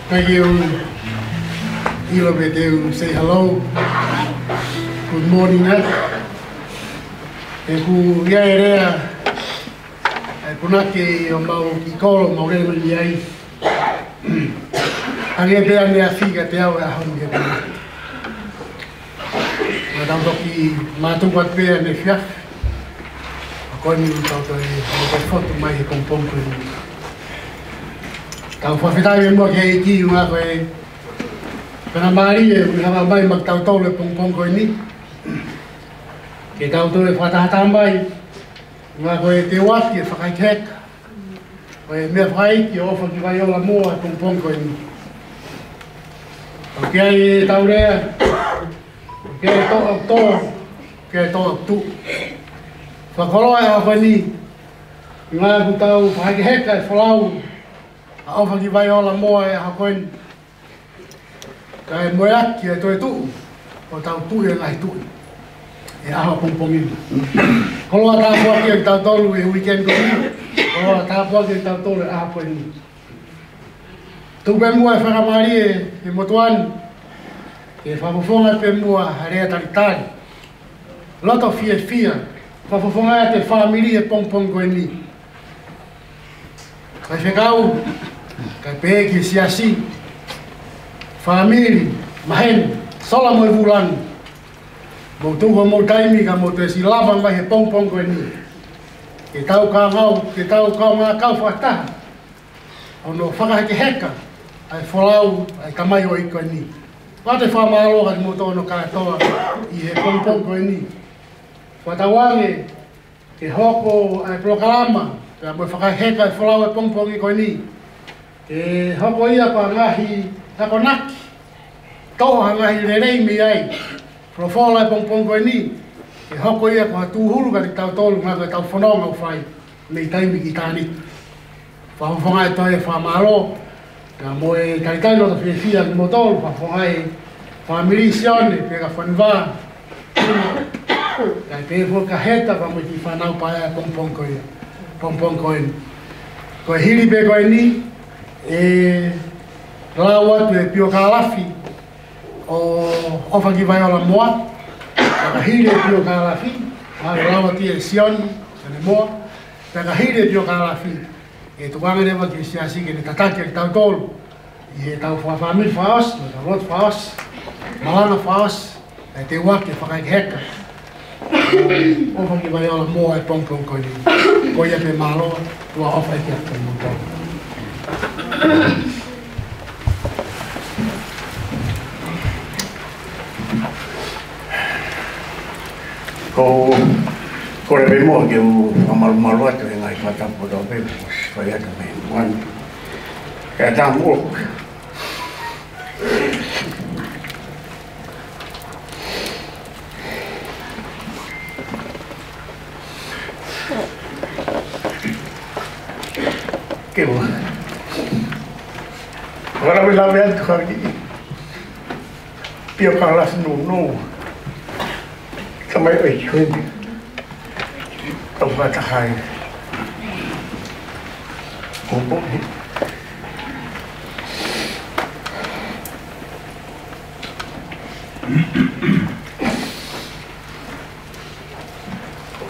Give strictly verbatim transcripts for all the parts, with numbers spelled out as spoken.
Thank you. ʻIlo pē te u say hello. Good morning, eh? ʻOku ʻi ai e lea, ʻe punake ʻi homau kiʻi kolo, mau lele mai ai. Hangē pē ʻa e meʻa fika te au e ʻaho ni ke puna. Naʻa tau toki mātuku atu pē ʻaneefiafi. ʻA ko eni tau toe, tau toe fotu mai he pongipongi ko eni. Tau fakafetaʻi muʻa ki he ʻEiki ʻuhinga ko e faingamālie ʻoku ne hanga mai maʻa kitautolu he pongipongi ko eni. Ke tau toe fakatahataha mai, ʻuhinga ko e teuaki e fakahekeheka ʻo e meʻafakaʻeiki ʻo ʻOfakivaiola Moa he pongipongi ko eni. ʻOku ʻi ai ʻetau lea, ʻoku ʻi ai e toʻa ʻoku tō, ʻoku ʻi ai e toʻa ʻoku tuʻu. Fakakoloa e ʻaho ko eni, ʻuhinga ʻoku tau fakahekeheka e folau ʻa ʻOfakivaiola Moa he ʻaho ko eni. Kae moeaki e toetuʻu, ʻo tau tuʻu he ngaahi tuʻi he ʻaho pongipongi ni. Koloa tāpuaki kiate kitautolu he weekend ko eni. Koloa tāpuaki kiate kitautolu he ʻaho ko eni. Tuku pē muʻa e faingamālie he motuʻa ni ke fakafofonga pē muʻa ha lea talitali. Loto fiefia, fakafofonga atu e fāmili he pongipongi ko eni. Kae fekau, kae pehē ki he siasi, fāmili, maheni, sola mo e vūlangi. Mou tuku homou taimi ka mou toe siʻi lava mai he pongipongi ko eni. Ke tau kaungā, ke tau kaungā kau fakataha. ʻO nau fakahekeheka ʻa e folau ʻa e tamaioʻeiki ko eni. Pea te u fakamālō atu kimoutolu kātoa ʻi he pongipongi ko eni. Fakatauange ke hoko ʻa e polokalama, pea mo e fakaheka e folau he pongipongi ko eni. Ke hoko ia ko ha ngaahi akonaki, toʻo ha ngaahi lelei mei ai. Folofola he pongipongi ko eni, ke hoko ia ko ha tūhulu kiate kitautolu ʻuhinga ko ʻetau fononga ʻoku fai mei taimi ki ʻitāniti. Fakafofonga atu e fakamālō, pea mo e talitali loto fiefia kimoutolu, fakafofonga e fāmili Sione, pea ka fanva. Kae pehē foki kia Heta, pea mo e kiʻi fānau paea he pongipongi ko ia, pongipongi ko eni. Ko e hili pē ko eni, ʻe lau atu e piokālafi ʻo ʻOfakivaiola Moa, pea ka hili e piokālafi, ʻe lau atu ʻe Sione, ʻa ʻene moa, pea ka hili e piokālafi, ʻe tukuange leva ki he siasi ke ne tataki kitautolu ʻi heʻetau fakafāmili fakaʻosi, mo ʻetau lotu fakaʻosi, malanga fakaʻosi, ʻa e teuaki e fakahekeheka ʻo ʻOfakivaiola Moa he pongipongi ko eni. Ko ia pē, mālō, tuʻa ʻofa ʻeiki atu kimoutolu. Ko, kole pē muʻa ke u fakamalumalu atu he ngaahi fakatapu kotoa pē kuo ʻosi fai atu mei muʻa ni. Kae ʻatā muʻa ke u fakalavelave atu ha kiʻi piokālafi nounou. Tamaioʻeiki ko eni. Tau fakataha ai. Ko e pongipongi.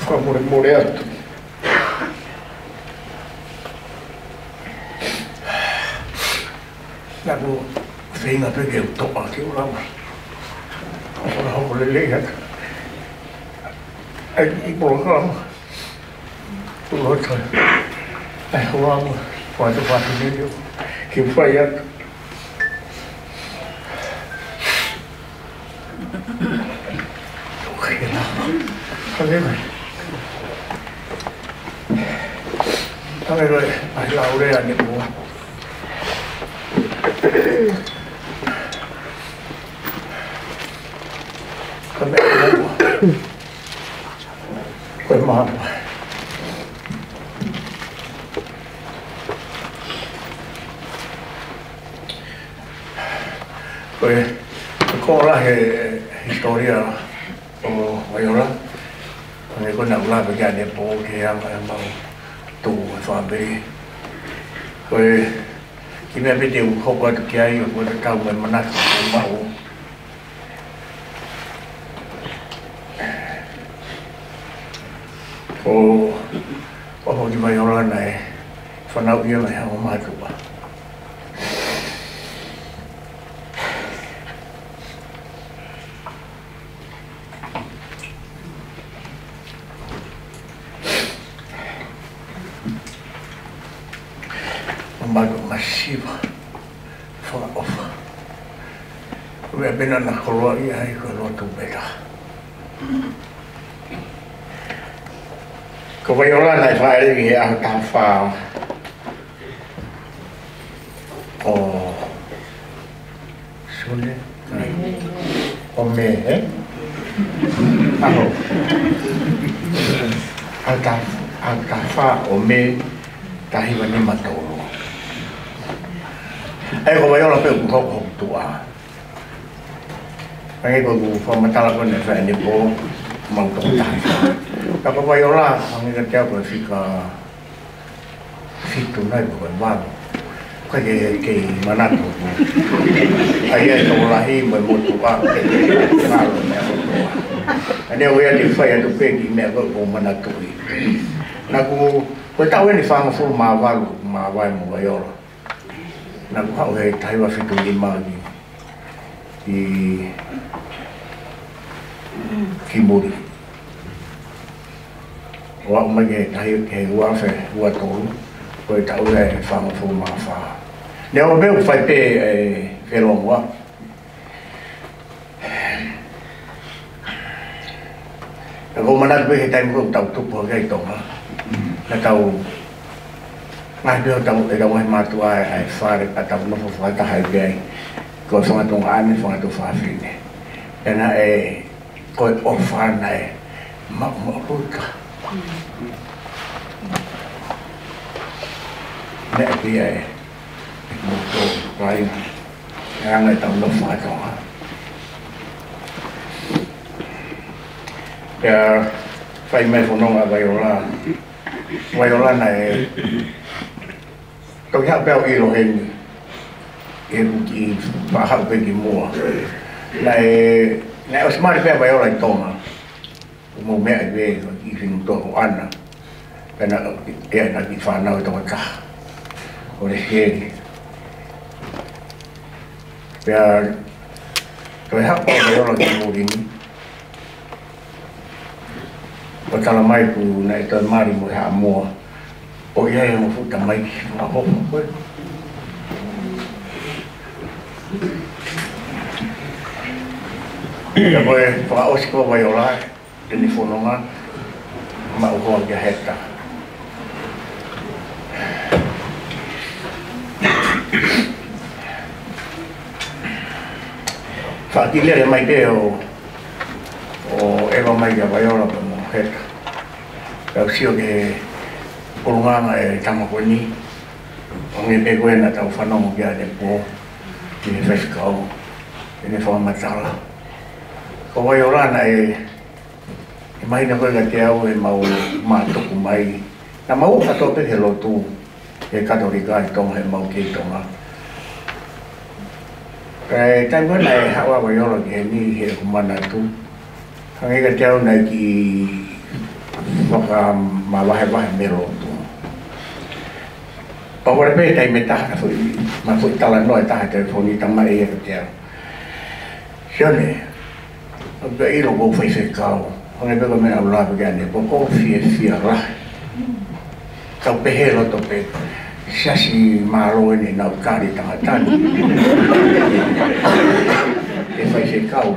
Fakamolemole atu. Naʻá ku feinga pē ke u toʻa ke u lava ʻo fakahoko lelei atu ʻa e kiʻi polokalama. Kuo loto ʻa e houa mo e fā afe mīlio ke fai atu. Hangē ko e, hangē ko e, ʻa e lau lea ʻanepō. Ko e meʻa ko e māmā. Ko e, ko e koloa he hisitōlia ʻo Vaiola, hangē Ko ʻeku lave ki ai ʻanepō ki he anga ʻemau tuʻu ʻa e fāmili. Ko e kiʻi meʻa pē te u hoko atu ki ai, ʻoku ou tau mo e manatu ʻoku maʻu. Ko, ko hoʻo kiʻi Vaiola naʻe fanauʻi ia ʻe he ongo mātuʻa. ʻO mātuʻa masiva, fakaʻofa. Ko e meʻa pē naʻá na koloaʻia ai ko e lotu pē taha. Ko Vaiola naʻe fāʻeleʻi he ʻaho taha fā ʻo Sune. ʻO Mē, ē? ʻAho. ʻAho taha, ʻaho taha fā ʻo Mē, taha hiva nima tolu. ʻA ia ko Vaiola pē ʻoku hoko hoku tuʻa. Hangē ko ʻeku fakamatala ko ē naʻe fai ʻanepō, mau toko taha. Ka ko Vaiola, hangē kiate au ko e fika fitu nai pe ko e valu. ʻOku ʻikai ke, ke manatu. ʻA ia ʻe tokolahi mo e motuʻa. Ngalo meʻa kotoa. ʻA ia ʻoku ou fai atu pē kiʻi meʻa ko ē ʻoku ou manatuʻi. Naʻá ku, ko e taʻu eni ʻe fāngofulu mā valu, māvae mo Vaiola. Naʻá ku haʻu he taha hiva fitu nima ki, ki, ki muli. ʻO aʻu mai ki he tahi, ki he ua afe ua tolu, ko e taʻu ia ʻe fāngofulu mā fā. Naʻe ʻi ai e meʻa ʻoku fai pē ʻe felongoa. Ka ʻoku ou manatu pē he taimi ko ē ʻoku tau tupu hake ai ʻi Tonga. Naʻa tau, ngaahi pē ʻo tau, ʻetau ngaahi mātuʻa ʻa e fale pea tau nofo fakataha ai pē ai. Ko e fanga tuongaʻane, fanga tuofāfine. Pea naʻe, ko e ʻofa naʻe maʻumaʻuluta. Meʻa pē ia ʻe, ʻe moutolu kāinga. ʻE anga ʻetau nofo fakatoa. Pea fai mai e fononga ʻa Vaiola. Vaiola naʻe toki haʻu pē au ʻilo heni. ʻI heʻeku kiʻi faʻa haʻu pē ki muʻa. Naʻe, naʻe ʻosi mali pē ʻa Vaiola ʻi Tonga. ʻO mou meʻa ai pē, ko e kiʻi finu toa ko ʻAna. Pea naʻe ʻi ai ʻena kiʻi fānau ʻe toko taha. ʻO Lesieli. Pea toe haʻu pē ʻa Vaiola ki muli ni. ʻO tala mai kuo nau toe mali mo e Haʻamoa. ʻOku ʻi ai e ongo fuʻu tamaiki fakaʻofoʻofa ko ē. Pea ko e fakaʻosi ko ē ʻa Vaiola ʻene fononga, maʻu hoa kia Heta. Faʻa kiʻi lele mai pē ʻo, ʻo ʻeva mai kia Vaiola pea mo Heta. Pea u sio ki he ʻulungaanga e tama ko eni, ʻo hangē pē ko ē naʻa tau fanongo ki ai ʻanepō, ki he faifekau, ʻene fakamatala. Ko Vaiola naʻe, ʻe mahino ko ē kiate au ʻemau mātuku mai. Naʻa mau ō kātoa pē ki he lotu, ki he Katolika ʻi Tonga, heʻemau kei Tonga. Pea taimi ko ē naʻe haʻu ai Vaiola ki heni heʻeku manatu. Hangē kiate au naʻe kiʻi fakamavahevahe mei he lotu. Pea ʻoku ʻi ai pē taimi ʻe taha, foʻi, ma foʻi talanoa ʻe taha he telefoni, talamai ʻe ia kiate au. Sione, ʻoku ke ʻilo ʻoku ou faifekau. Hangē pē ko e meʻa naʻá ku lave ki ai ʻanepō, ʻoku ou fiefia lahi. Kau pehē loto pē, siasi mālō eni naʻá ku tali tangata ni. ʻE faifekau,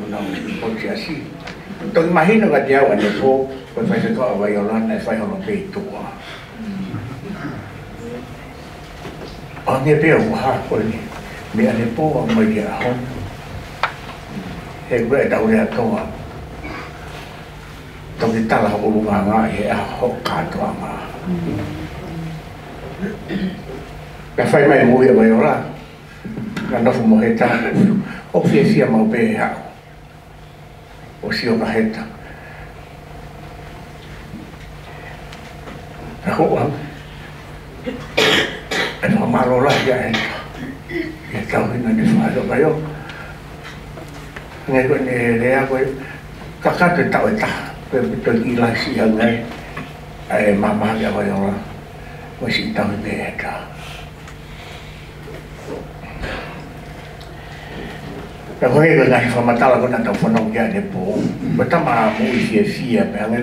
naʻá ku ʻi he siasi. Toki mahino kiate au ʻanepō, ko e faifekau ʻa Vaiola naʻe fai holo pē ʻi tuʻa. ʻO hangē pē ʻoku hā ko eni, mei ʻanepō ʻo aʻu mai ki he ʻaho ni. He ko e taʻu lea Tonga. Toki tala hoʻo ʻulungaanga ʻi he ʻaho hoʻo kātoanga. Pea fai mai e moʻui ʻa Vaiola. Naʻá na nofo mo Heta. ʻOku fiefia maʻu pē he haʻu ʻo sio kia Heta. Ka ko au, ʻe fakamālō lahi ʻa e, ʻe tau hina ne fai lo kaio. Ngai ko ne lea ko e kakato e tau e taha, pe, pe toi ki lahi si hangai, ʻa e mamaha ki a vai ola, mo si tau i pe e ta. Ka ko e ngaahi fakamatala ko ena tau fanongo ki ai ʻanepō. Ko e tama moʻui fiefia pē, hangē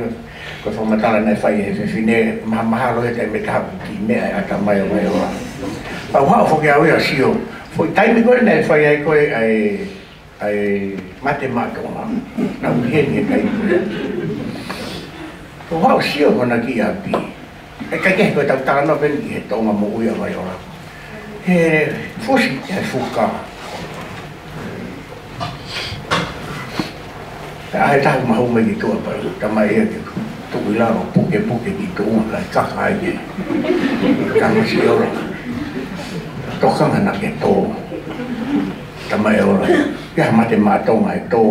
ko e fakamatala naʻe fai he fefine, mahamahalo he taimi ʻe taha ʻoku kiʻi meʻa e ʻatamai ʻo mai ʻo ā. Pea u haʻu foki au ia ʻo sio. Foʻi taimi ko ē naʻe fai ai ko ē ʻa e, ʻa e Mate Maʻa Tonga. Naʻa ku ʻi heni he taimi ko ē. Pea u haʻu ʻo sio ko ena ki ʻapi. ʻE ʻikai ke ko e tau talanoa pē eni ki he Tonga moʻui ʻa Vaiola. He fusi e fuka. Pea ʻalu e taha mahu mai ki tuʻa pea tala mai ia ke tuʻu ʻi lalo, pukepuke ki tuʻa kae kaka ai ke. Tala mai si ola. Tokanga naʻa ke tō. Tala mai ola. Ia Mate Maʻa Tonga e tō.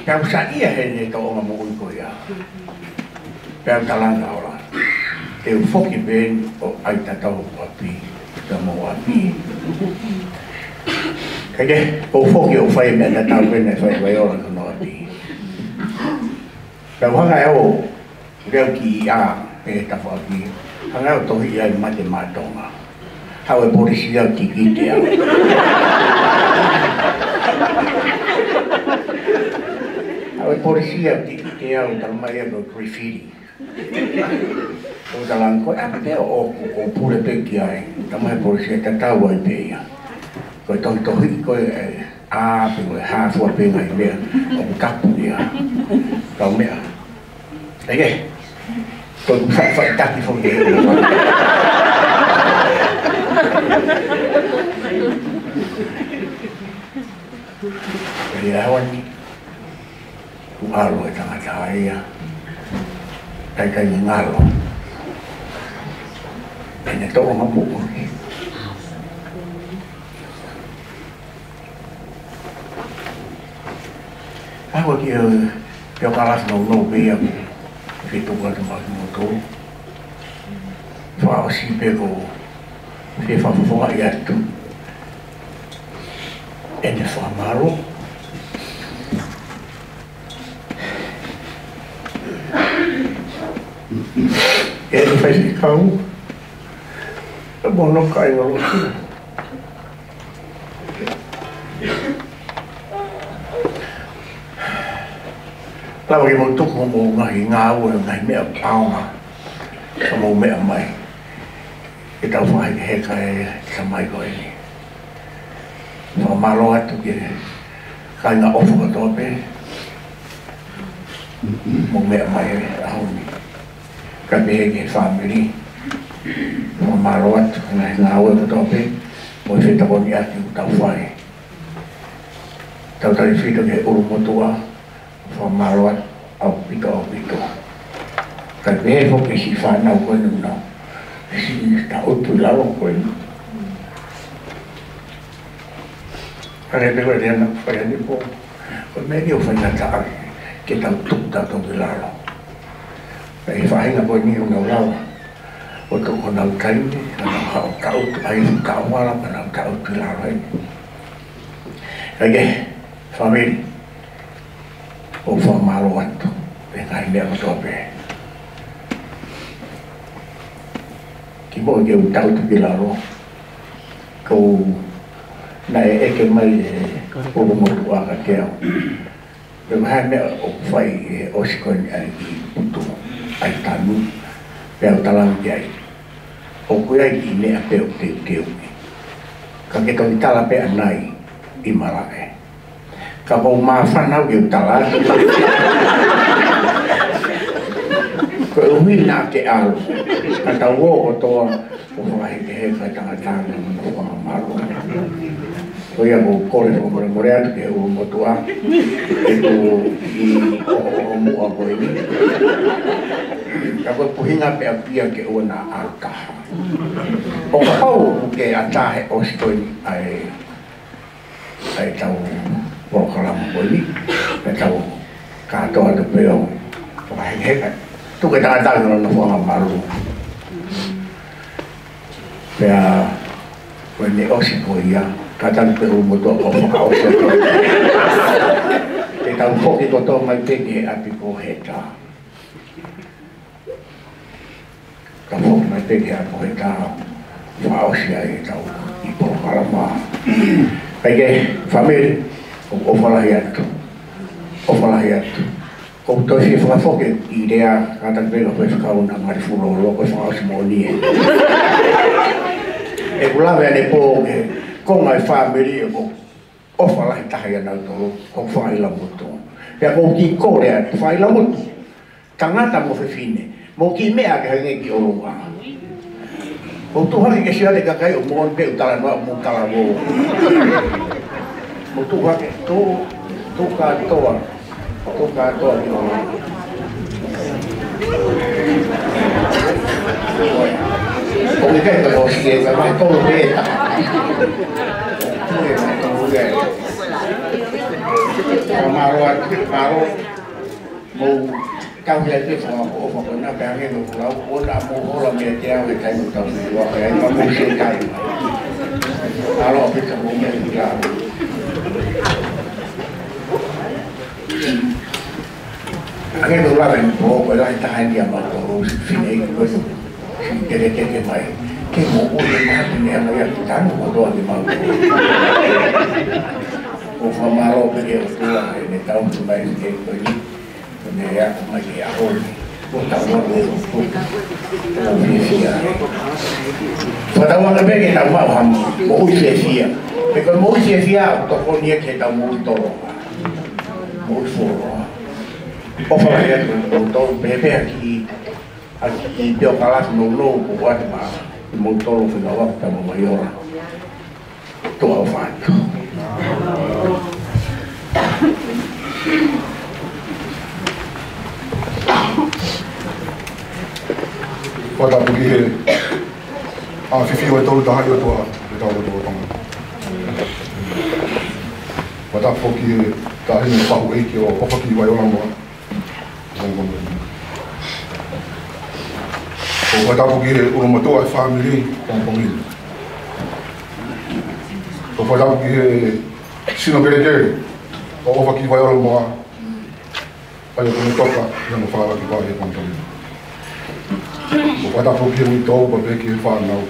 Pea u saiʻia he ne Tonga moʻui ko ia. Pea u talaange ola. Te u foki pē eni ʻo ʻai tatau ʻapi, ta mo ʻapi. Kae kehe, ʻo foki ʻo fai meʻa tatau pē naʻe fai Vaiola ko hono ʻapi. Pea u hanga ʻe au, leo ki ʻa, pē tafaʻaki. Hanga ʻe au ʻo tohi ai Mate Maʻa Tonga. Haʻu e polisi au tikite au. Haʻu e polisi au tikite au, tala mai ia ko e graffiti. ʻO tala ange ko e ʻapi pē ʻoku, ʻoku pule pē ki ai. Tala mai polisi ʻe tatau ai pē ia. Ko e tohitohi ko e, ʻa, pē ko e hā fua pē ngaahi meʻa. ʻOku tapu ia. Kau meʻa. ʻEke, ko e faʻifaʻitaki foki ē. ʻE ia hawani, kuo ʻalu e tangata ia. Kaikai ngalo. ʻEne toʻo mapu. Ako ki he, ki he kalafi nounou pē ia ko e fetuku atu maʻa kimoutolu. Fakaʻosi pē ko e fakafofongaʻi atu ʻene fakamālō. ʻEne faifekau. Ka mono kai ngalo ki. Lava ke mou tuku homou ngaahi ngāue, ngaahi meʻa ʻaonga. Ka mou meʻa mai. Ke tau fakahekeheka e tamai ko eni. Fakamālō atu ki he kāinga ʻofa kotoa pē. Mou meʻa mai he ʻaho ni. Kae pehē ki he fāmili. Fakamālō atu ki he ngaahi ngāue kotoa pē. Mo e fetokoniʻaki ʻoku tau fai. Tau talitali atu ki he ʻulumotuʻa. Fakamālō atu ʻaupito, ʻaupito. Kae pehē foki ki he siʻi fānau ko eni ʻoku nau siʻi taʻutu ʻi lalo ko eni. Kae pehē ko e lea naʻa ku fai ʻanepō. Ko e meʻa ni ʻoku faingataʻa ke tau tuʻu tautolu ki lalo. Kae ʻi he faʻahinga ko eni ʻoku nau lava ʻo tuʻu honau taimi, ʻo nau haʻu ʻo taʻutu ai, taʻovala, pea nau taʻutu ʻi lalo eni. Kae kehe, fāmili, ʻoku fakamālō atu, pea ngaahi meʻa kotoa pē. Kimuʻa ke u taʻutu ki lalo, ko e naʻe ʻeke mai ʻe he ʻulumotuʻa kiate au. Pe ko e hā e meʻa ʻoku fai he ʻosi ko eni ʻa e kiʻi putu ʻa e tanu, pea u talaange ki ai. ʻOku ʻi ai e kiʻi meʻa pē ʻoku teuteu. Ka ke toki tala pē ʻanai ʻi malaʻe. Ka ʻoku ou māfana au ke u tala atu. Koeʻuhi naʻa ke ʻalu. Ka tau ō kotoa ʻo fakahekeheka e tangata mo hono fakamālō. Ko ia ʻoku ou kole fakamolemole atu ki he ʻulumotuʻa. ʻOku ʻi ʻo, ʻo, ʻo muʻa ko eni. Ka ko e puhinga pē ʻaupito ke ʻoua naʻa ʻalu taha. ʻO kapau ʻoku ke ʻatā he ʻosi ko eni ʻa e ʻa e tau polokalama ko eni, ʻa e tau kātoa atu pē ʻo Heka, tuku e tangata ʻi hono nofoʻanga malu. Pea, ko ʻene ʻosi ko ia, kātaki pē ʻulumotuʻa ʻo fakaʻosi atu. Te tau foki kotoa mai pē ki he ʻapi ko Heta. Ka foki mai pē ki he ʻapi ko Heta, fakaʻosi ai ʻetau kiʻi polokalama. Kae kehe, fāmili, ʻoku ʻofa lahi atu. ʻOfa lahi atu. Ko u toe fie fakafoki e kiʻi lea, kātaki pē ka fai fakauna ngali fulolo, ko e fakaʻosi moʻoni ē. ʻOku lave ʻanepō ki he konga e fāmili, ʻoku ʻofa lahi taha ia ʻanautolu, ko Failamotu. Pea ko u kiʻi kole atu, Failamotu, tangata mo fefine, mou kiʻi meʻa ke hangē ki ʻolunga. Mou tuʻu hake ke sio atu e kakai ʻo moʻoni pē ʻoku talanoa, mou talavou. Mou tuʻu hake, tuʻu, tuʻu kātoa. Tuʻu kātoa ki ʻolunga. ʻOku ʻikai ke ʻosi e ka mai tolu pē ta. Tuʻu e mai tolu e. Mālō atu, mālō. Mou tauhi atu e fakaʻofoʻofa ko ena pea hangē ko ʻeku lau, ʻoua naʻa mou hola meiate au he taimi ʻoku tau feʻiloaki ai, ka mou sio ki ai. Mālō ʻaupito mou meʻa ki ai. Hangē ko ʻeku lave ʻanepō, ko e lahi taha eni ʻamautolu, siʻi fineʻeiki ko eni, siʻi telekeke mai. Ke moʻui e mahaki ni ʻa e meʻa ki tanu kotoa kimautolu. ʻOku fakamālō pē ki he ʻOtua heʻene tauhi mai e fineʻeiki ko eni. Ko ʻene ako mai ki he ʻaho ni. Ko tau ʻalu ʻo fuka. Tau fiefia. Fakatauange pē ke tau maʻu ha moʻui fiefia. He ko e moʻui fiefia ʻoku tokoni ia ki heʻetau moʻui tōlonga. Moʻui fuoloa. ʻOfa lahi atu kimoutolu, pehē pē ha kiʻi, ha kiʻi pio kalasi nounou kuo ʻoatu maʻa kimoutolu fengāueʻaki pea mo Maiola. Tuʻa ʻofa atu. Fakatapu ki he ʻafio ʻa e Tolu Tahaʻi ʻOtua ʻi hotau loto ʻo Tonga. Fakatapu ki he Taʻahine Faʻu ʻEiki ʻo ʻOfakivaiola Moa. ʻOku fakatapu ki he ʻulumotuʻa e fāmili pongipongi ni. ʻOku fakatapu ki he sino kelekele ʻo ʻOfakivaiola Moa, ʻa ia ʻoku ne toka ʻi hono fālaki pā he pongipongi ni. ʻOku fakatapu ki he uitou pea pehē ki he fānau.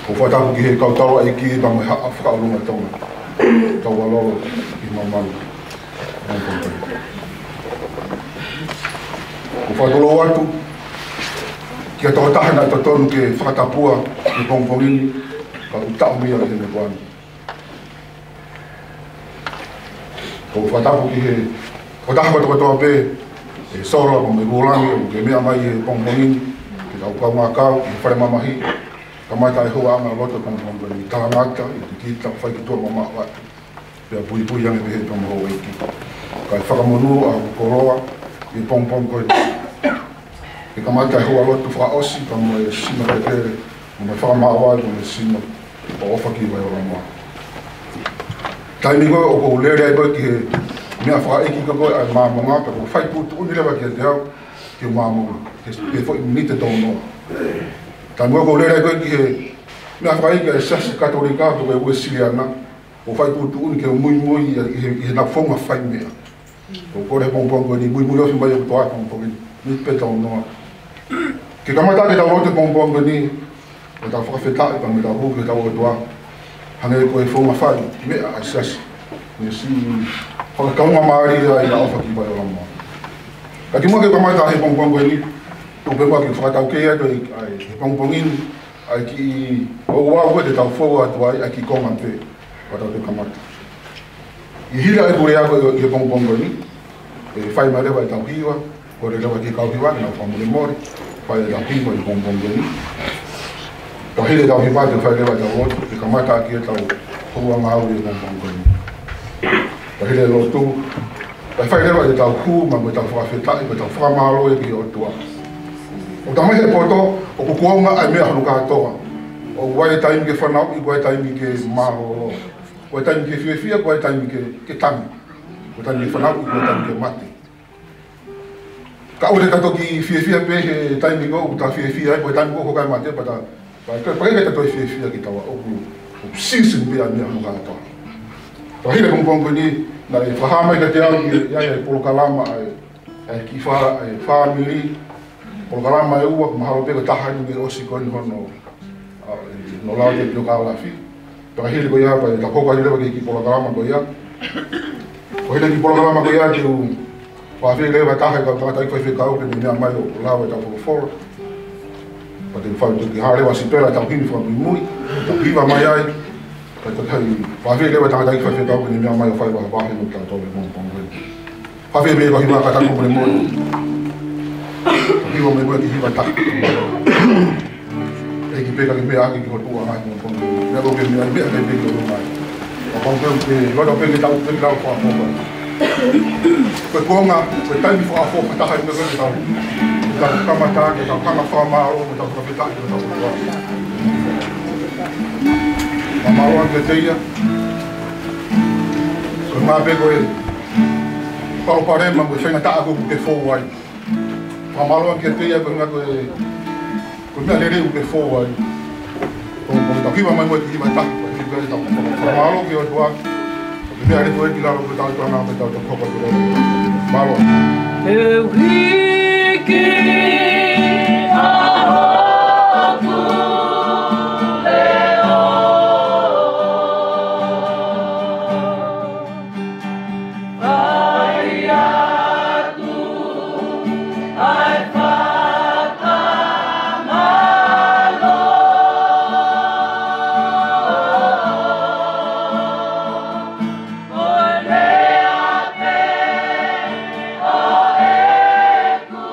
ʻOku fakatapu ki he kau taulaʻeiki pea mo e Haʻa Fakaʻolunga Tonga. Tau ʻalu ʻi mamalu. ʻOku fakatulou atu ki he tokotaha naʻe totonu ke fakatapua ʻi he pongipongi ni, ka ʻoku taʻomia ʻi he meʻa ko eni. ʻOku fakatapu ki he tokotaha kotokotoa pē, ʻe Sola pea mo e Vulangi, ʻoku ke meʻa mai he pongipongi ni, ke tau kaungā kau ʻi he fale mamahi, kamata e houʻanga lotu pongipongi ni, talangata, ʻi he kikita, fai ki tuʻa mamaʻo atu. Pea puipui ange pē he tama houʻeiki. Kae fakamonū ʻa hoku koloa ʻi he pongipongi ko eni. Ke kamata e houa lotu fakaʻosi, pea mo e sino kelekele, mo e fakamāvae, mo e sino ʻo ʻOfakivaiola Moa. Taimi ko ē ʻoku ou lele ai ko ē ki he meʻafakaʻeiki ko ē ʻa e Māmonga, pea ʻoku fai tuʻutuʻuni leva kiate au, ki he Māmonga, ke, ke foʻi miniti ʻe tolu noa. Taimi ko ē ʻoku ou lele ai ko ē ki he meʻafakaʻeiki ʻa e Siasi Katolika, pe ko e Uēsiliana, ʻo fai tuʻutuʻuni ke u muimui ʻi he, ʻi he, ʻi heʻenau founga fai meʻa. ʻOku ou kole he pongipongi ko eni muimui ofi mai ʻOtua he pongipongi ni, miniti pē ʻe tolu noa. Ke kamata ʻaki ʻetau lotu he pongipongi ko eni, ʻo tau fakafetaʻi pea mo tau hū ki hotau ʻOtua. Hangē ko e founga fai meʻa ʻa e Siasi. Mo e siʻi fakakaungāmālie ʻa ʻOfakivaiola Moa. Ka kimuʻa ke kamata he pongipongi ko eni, tuku pē muʻa ke fakataukei atu ʻa e, ʻa e, he pongipongi ni, ʻa e kiʻi ouau ko ē te tau fou atu ai, ʻa e kiʻi konga pē, ʻo tau toe kamata. ʻI he hili ʻeku lea ko ē ʻi he pongipongi ko eni, ʻe fai mai leva ʻetau hiva, kole leva ki he kau hiva ke nau fakamolemole, fai ʻetau hiva ʻi he pongipongi ko eni. Ka hili ʻetau hiva te fai leva ʻetau lotu, ke kamata ʻaki ʻetau houa ngāue ʻi he pongipongi ko eni. Ka hili e lotu, kae fai leva ʻetau hū, mo ʻetau fakafetaʻi, mo ʻetau fakamālō ki he ʻOtua. ʻOku talamai he poto, ʻoku kuonga ʻa e meʻa hono kātoa. ʻOku ʻi ai e taimi ke fanauʻi, ʻoku ʻi ai e taimi ke mālōlō. ʻOku ʻi ai e taimi ke fiefia, ʻoku ʻi ai e taimi ke, ke tangi. ʻOku ʻi ai e taimi ke fanauʻi, ʻoku ʻi ai e taimi ke mate. Ka ʻoua te ta toki fiefia pē he taimi ko ē ʻoku ta fiefia ai, ko e taimi ko ē ʻoku ʻikai mate pē ta, pea ʻikai, pea ʻikai ke ta toe fiefia ki taua ʻoku, ʻoku season pē ʻa e meʻa hono kātoa. Pea hili e pongipongi ko eni, naʻe fakahā mai kiate au ʻe ʻi ai e polokalama ʻa e, ʻa e kiʻi fā-, ʻa e fāmili, polokalama ʻe ua, mahalo pē ko e taha eni mei he ʻosi ko eni hono, ʻa, hono lau ki he piokālafi. Pea ka hili ko ia pea ta hoko atu leva ki he kiʻi polokalama ko ia. Ko e hili e kiʻi polokalama ko ia te u fakaafeʻi leva taha e kau tangataʻeiki faifekau ke ne meʻa mai ʻo lau ʻetau folofola. Pea te u fai atu ki he hā leva Sipela ʻetau himi fakamuimui, tau hiva mai ai. Pea te u fakaafeʻi leva tangataʻeiki faifekau ke ne meʻa mai ʻo fai e vahevahe mo kitautolu he pongipongi ko eni. Fakaafeʻi mai e kau hiva kātaki mo e moʻoni. Hiva mai mo e kiʻi hiva taha. ʻEiki pē ka ke meʻa hake ki ho tuʻa ngaahi pongipongi. Meʻa ko ē ke meʻa, meʻa ke pē ki ho tuʻa ngaahi. ʻOku ou pehē ke, ʻoku ou pehē ke tau, pehē ke tau fakaʻapaʻapa. Ko e konga, ko e taimi fakaʻapaʻapa taha eni ko ē ke tau, ke tau kamata, ke tau hanga ʻo fakamālō, ke tau fakafetaʻi, ke tau fakafetaʻi. Fakamālō ange kiate ia. Ko e meʻa pē ko e palopalema mo e faingataʻa ko ē ʻoku ke fou ai. Fakamālō ange kiate ia koeʻuhi ko e, ko e meʻa lelei ʻoku ke fou ai. Ko, ko e tau hiva mai mo e kiʻi hiva taha, ko e hiva taha. Fakamālō ki he ʻOtua. Ko e meʻa lelei ko ē ki lalo ko e tau tuʻa na, ko e tau tau kopa ko e. Mālō. He uike ʻa hoku leʻo. Fai atu ʻa e fakamālō. Ko e lea pē ʻo ʻeku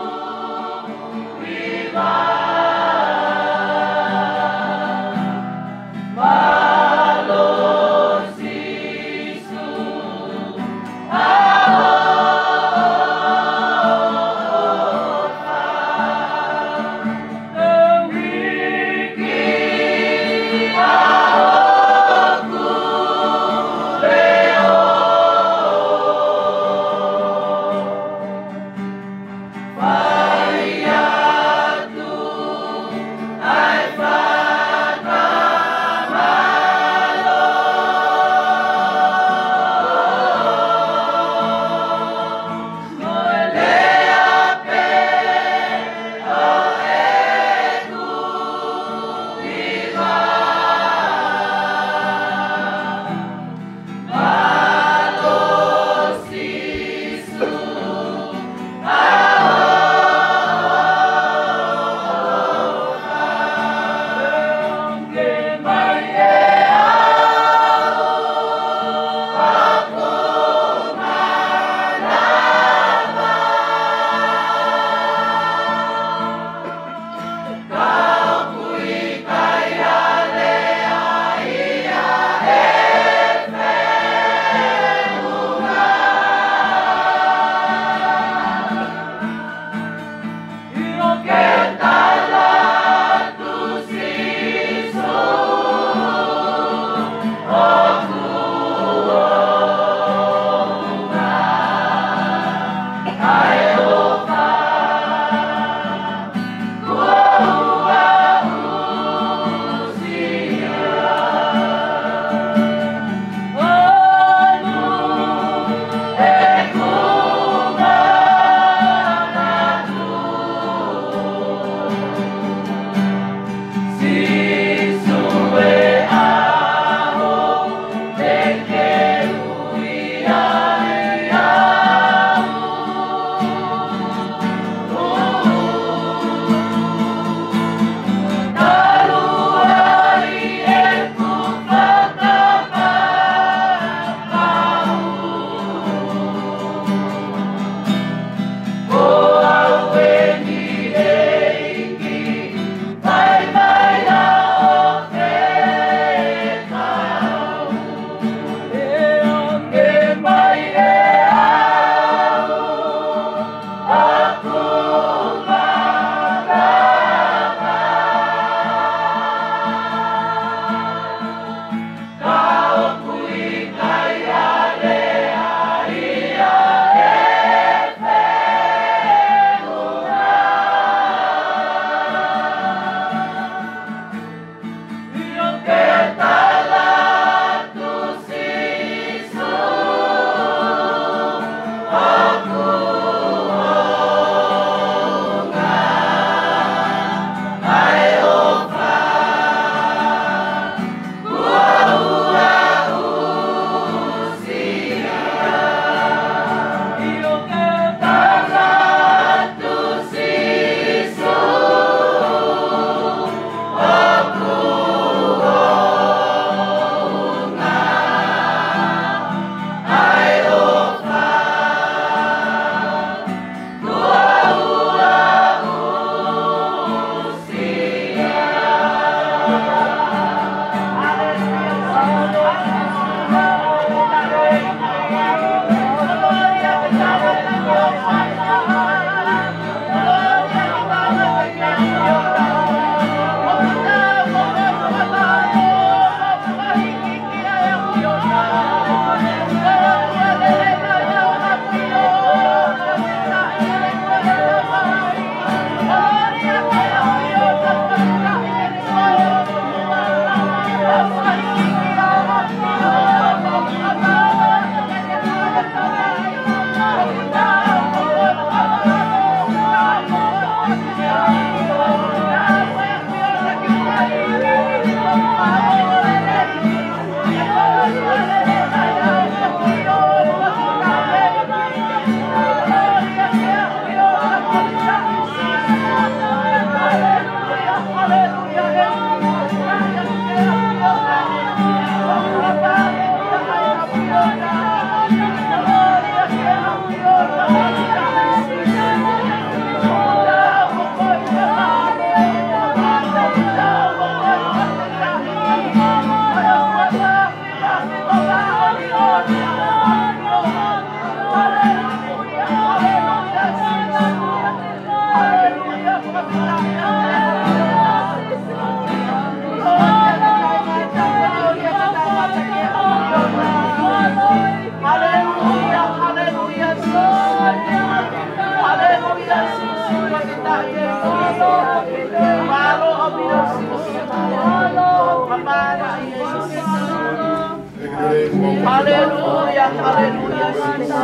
Haleluia, haleluia, Sīsū.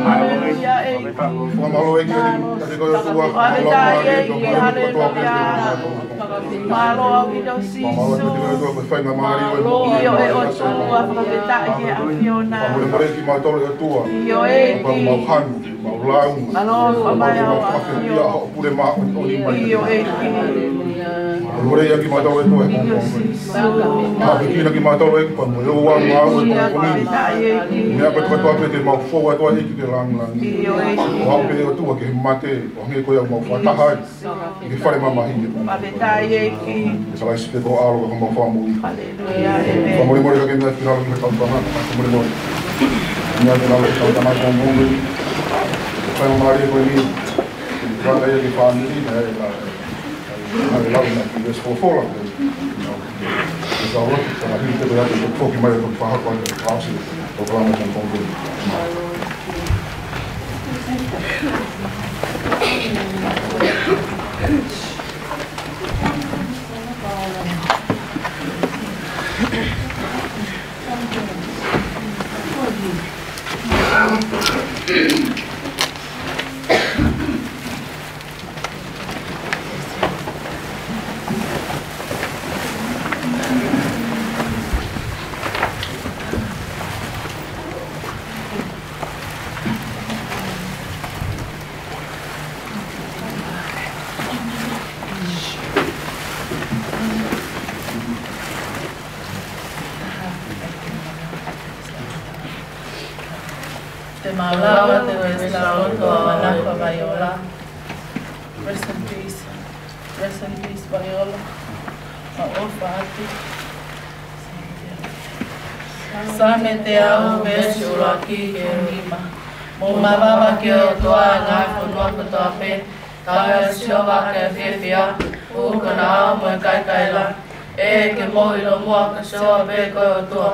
Haleluia, ʻEiki. Fakamālō ʻEiki, ʻEiki ko e ʻOtua. Fakafetaʻi ʻEiki, haleluia. Mālō ʻaupito Sīsū. ʻIo ʻe ʻOtua, fakafetaʻi ki he ʻAfiona. Fakamolemole kimautolu ʻe ʻOtua. ʻIo ʻEiki. Mau hanu, mau lau. Mālō, mau fakafetaʻi ʻa hoʻo pule māʻoniʻoni mai. ʻIo ʻEiki. Fakamolemole kimautolu ʻe ʻOtua he pongipongi. ʻApikina kimautolu ʻEiki, pea mo e ʻuhinga ʻo e pongipongi. Meʻa pē kotoa pē te mau fou atu ai ʻEiki ki he langilangi. ʻO aʻu pē ʻOtua ki he mate, ʻo hangē ko ia ʻoku mau fakataha ai ʻi he fale mamahi ni. Fakafetaʻi ʻEiki. Ke salaisi pē ko e ʻAlo ko homau Fakamoʻui. Haleluia, ʻēmeni. Fakamolemole ka ke meʻa finangalo ki he kautanga. Fakamolemole. Meʻa finangalo ki he kautanga ko e pongipongi. Fai mālie ko eni. Fakaʻapaʻapa ki he fāmili, ʻa e, ʻa e, ʻa e lau na ki he folofola. Ke sa ora, ka na hili te ko ia ke foki mai ʻo fakahoko atu ʻa e fakaʻosi ʻo e polokalama ko e pongipongi. Te mau lava ʻo tuku ʻa e sila loto ʻa Vaiola. Rest in peace. Rest in peace, Vaiola. Mau ʻofa atu. Saame teau, veesi ʻuluaki ki he nima. Mou mavava ki he ʻOtua, ʻa e ngaahi fonua kotoa pē. Tauhi ʻa Sihova ʻaki ʻa e fiefia, ʻuʻukana ʻo e kaikaila. ʻEiki, ke mou ʻilo muʻa ko Sihova pē ko e ʻOtua.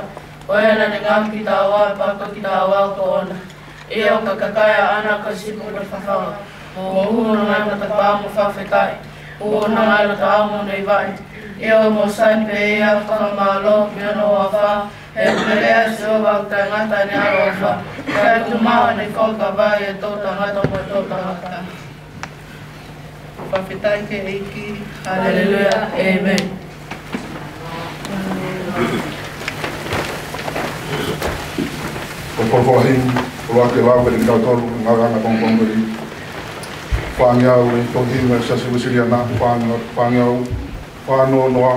Ko ia naʻa ne ngaohi kitaua, pea ko kitaua ko hono. ʻIo, ko e kakai ʻaʻana ko e sipi ʻo e fafau. Mou hū ʻo ngai matapā mo fakafetaʻi. Hū ʻo ngai loto ʻaʻau mo hono vaʻe. ʻIo, mou sai pē ia, fakamālō ki hono huafa. He ʻoku lelei ʻa Sihova, ʻoku taʻengata ʻene ʻaloʻofa. Kae tuʻumaʻu ʻene fuakava ʻi he toʻutangata mo e toʻutangata. Fakafetaʻi ki he ʻEiki. Haleluia. ʻĒmeni. Ko e folofola himi, ʻuluaki lau kiate kitautolu, ngaahi anga pongipongi. Fāngeau ʻi he tohi himi ʻa e Siasi Uēsiliana, fāngeau, fāngeau, fānoa noa.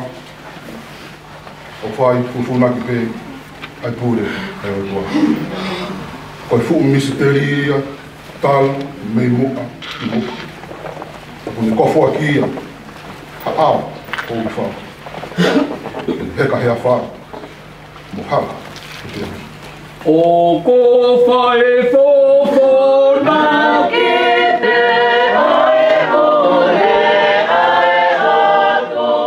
ʻOku fai fufunaki pē ʻa e pule ʻa e ʻOtua. Ko e fuʻu misiteli ia, talu mei muʻa ki muʻa. ʻOku ne kofuaki ia ha ʻao ʻo e fā. Heka he afā mo hala ʻo e teau. ʻOku fai fufunaki pē ʻa e pule ʻa e ʻOtua.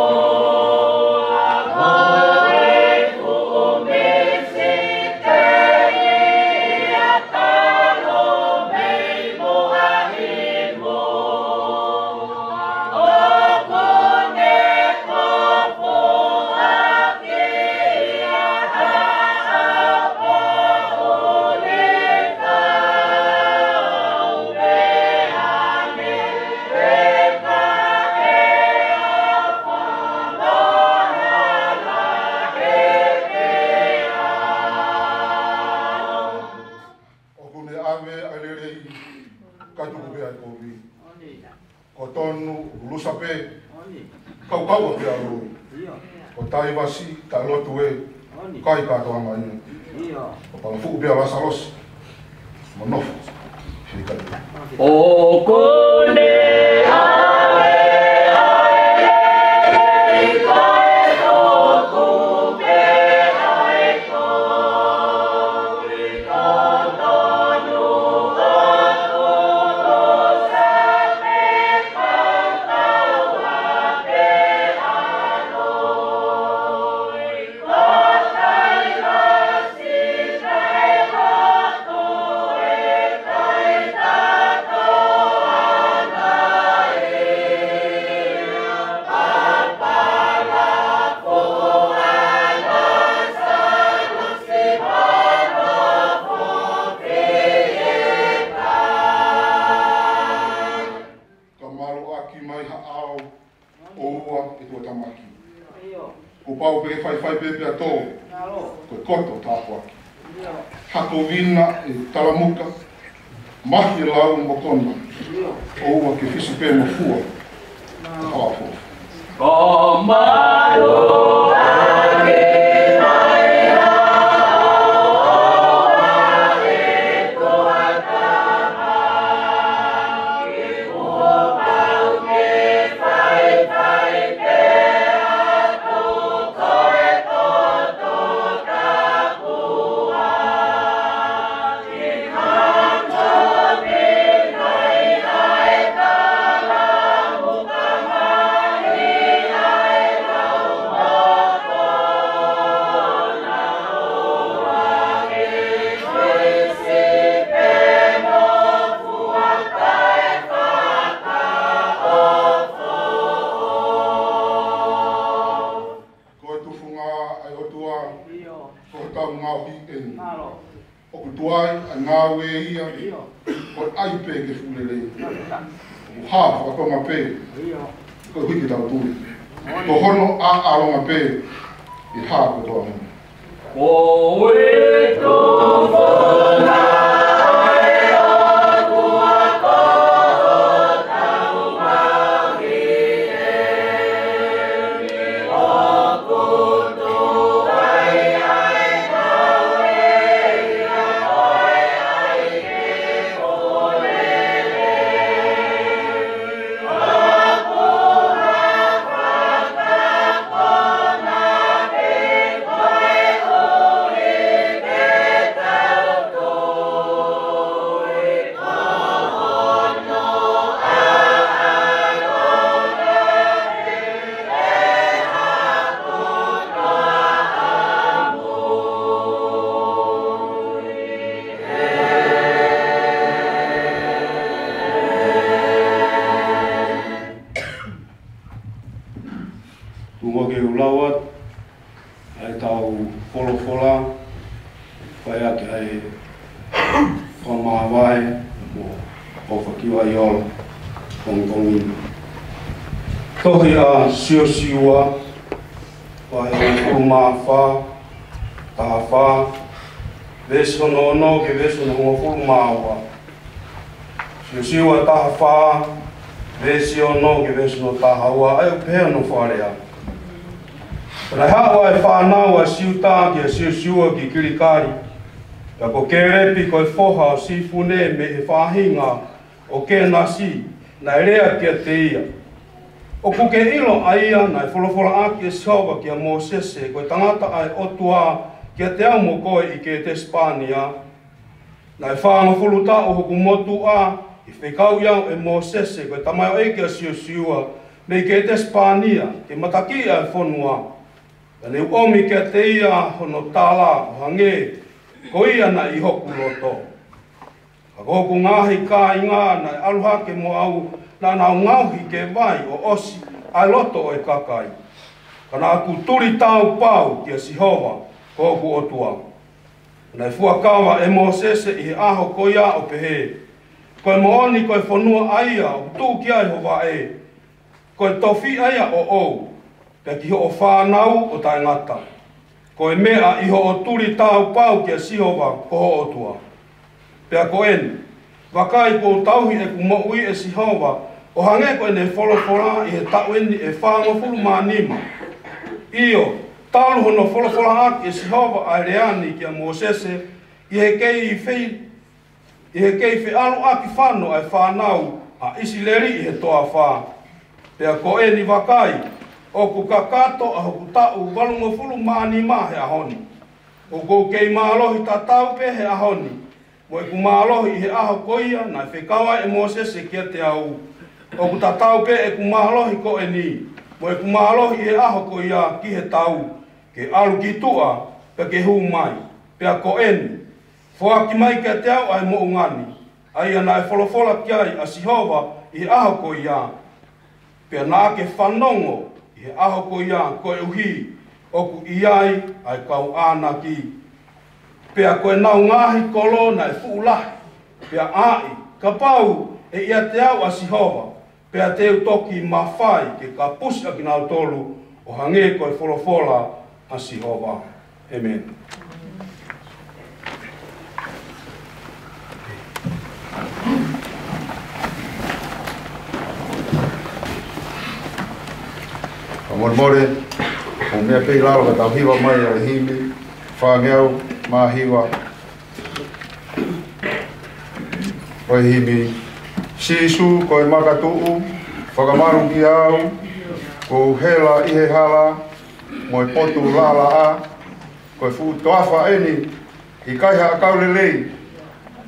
Ko e fuʻu misiteli ia, talu mei muʻa ki muʻa. ʻOku ne kofuaki ʻOku ne ʻave ʻa e lelei, kae tuku pē ʻa e kovi. Ko Tonu, ʻulusa pē, kaukaua pē ʻa Loi. Ko Taivasi, taʻelotu ē, kai kātoanga ia. Ko Palafuʻu pē ʻa Lasalosi, mo nofo. ʻOku ne ʻave ʻa e lelei, kae tuku pē ʻa e kovi. Tuatāmaki. Kuo pau pē ke faifai pē pea tō. Ko e koto tāpuaki. Hakovina e talamuka, mahi e lau mo kona. ʻOua ke fisu pē mo fua. Haʻofo. Ko e tufunga ʻa e ʻOtua, ko hotau ngaohi eni. ʻOku tuai ʻa e ngāue ia, ko e ʻai pē ke fuʻu lelei. ʻOku hā fakatonga pē, ko e hiki tau tui. Ko hono ʻaʻalonga pē, ʻe hā kotoa mo. Tuku ke u lau atu ʻa e tau folofola, fai ake ʻa e fakamāvae mo ʻOfakivaiola, kongokongi. Tohi ʻa Siosiua, vahe hongofulu mā fā, taha fā, veesi hono ono ki he veesi hono hongofulu mā ua. Siosiua taha fā, veesi ono ki he veesi hono taha ua, ʻa ia ʻoku pehē hono fakalea. Pea naʻe haʻu ʻa e fānau ʻa Siuta kia Siosiua ki Kilikali, pea ko Kēlepi ko e foha ʻo Sifune mei he faʻahinga ʻo Kēnasi, naʻe lea kiate ia. ʻOku ke ʻilo ʻa ia naʻe folofola ʻaki ʻe Sihova kia Mōsese, ko e tangata ʻa e ʻOtua, kiate au mo koe ʻi Kētesi Pānia? Naʻe fāngofulu taʻu hoku motuʻa ʻi he fekauʻi au ʻe Mōsese, ko e tamaioʻeiki ʻa Siosiua, mei Kētesi Pānia, ke matakiʻi ʻa e fonua. Pea ne u ʻomi kiate ia hono tala ʻo hangē ko ia naʻe ʻi hoku loto. Ka ko hoku ngaahi kāinga naʻe ʻalu hake mo au, naʻa nau ngaohi ke vai ʻo ʻosi ʻa e loto ʻo e kakai. Ka naʻa ku tuli taupau kia Sihova, ko hoku ʻOtua. Naʻe fuakava ʻe Mōsese ʻi he ʻaho ko ia ʻo pehē, Ko e moʻoni ko e fonua ʻa ia ʻoku tuʻu ki ai ho vaʻe, ko e tofiʻa ia ʻoʻou, pea ki hoʻo fānau ʻo taʻengata, ko e meʻa ʻi hoʻo tuli taupau kia Sihova ko ho ʻOtua. Pea ko eni, vakai, kuo u tauhi ʻeku moʻui ʻe Sihova, ʻo hangē ko ʻene folofola ʻi he taʻu eni ʻe fāngofulu mā nima. ʻIo, talu hono folofola ʻaki ʻe Sihova ʻa e lea ni kia Mōsese, ʻi he kei fei ʻi he kei feʻaluʻaki fano ʻa e fānau ʻa ʻIsileli ʻi he toafa. Pea ko eni, vakai, ʻoku kakato ʻa hoku taʻu valungofulu mā nima he ʻaho ni. ʻOku ou kei mālohi tatau pē he ʻaho ni mo ʻeku mālohi ʻi he ʻaho ko ia naʻe fekau ai ʻe Mōsese kiate au. ʻOku tatau pē ʻeku mālohi ko eni mo ʻeku mālohi ʻi he ʻaho ko ia ki he tau, ke ʻalu ki tuʻa pea ke hū mai. Pea ko eni, foaki mai kiate au ʻa e moʻunga ni, ʻa ia naʻe folofola ki ai ʻa Sihova ʻi he ʻaho ko ia. Pea naʻa ke fanongo ʻi he ʻaho ko ia, koeʻuhi ʻoku ʻi ai ʻa e kau ʻānaki. Pea ko ʻenau ngaahi kolo naʻe fuʻu lahi, pea ʻaʻi, kapau ʻe ʻiate au ʻa Sihova, pea te u toki mafai ke kapusi ʻa kinautolu ʻo hangē ko e folofola ʻa Sihova. ʻĒmeni. Fakamolemole, ʻoku meʻa pē ʻi lalo ka tau hiva mai ʻa e himi fāngeau mā hiva. Ko e himi: Sīsū ko e makatuʻu, fakamalu kiate au, kuo u hela ʻi he hala mo e potu laʻalaʻā, ko e fuʻu toafa eni, ʻikai ha ʻakau lelei,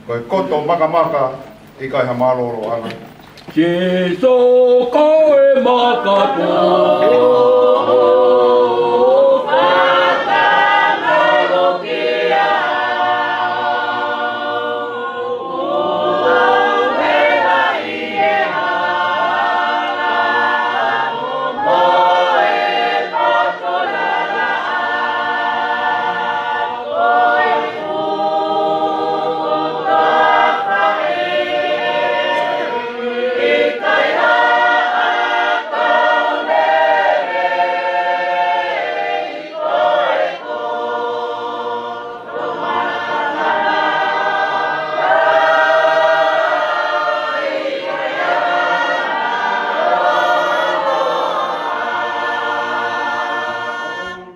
ko e koto makamaka, ʻikai ha mālōlōʻanga. Sīsū ko e makatuʻu.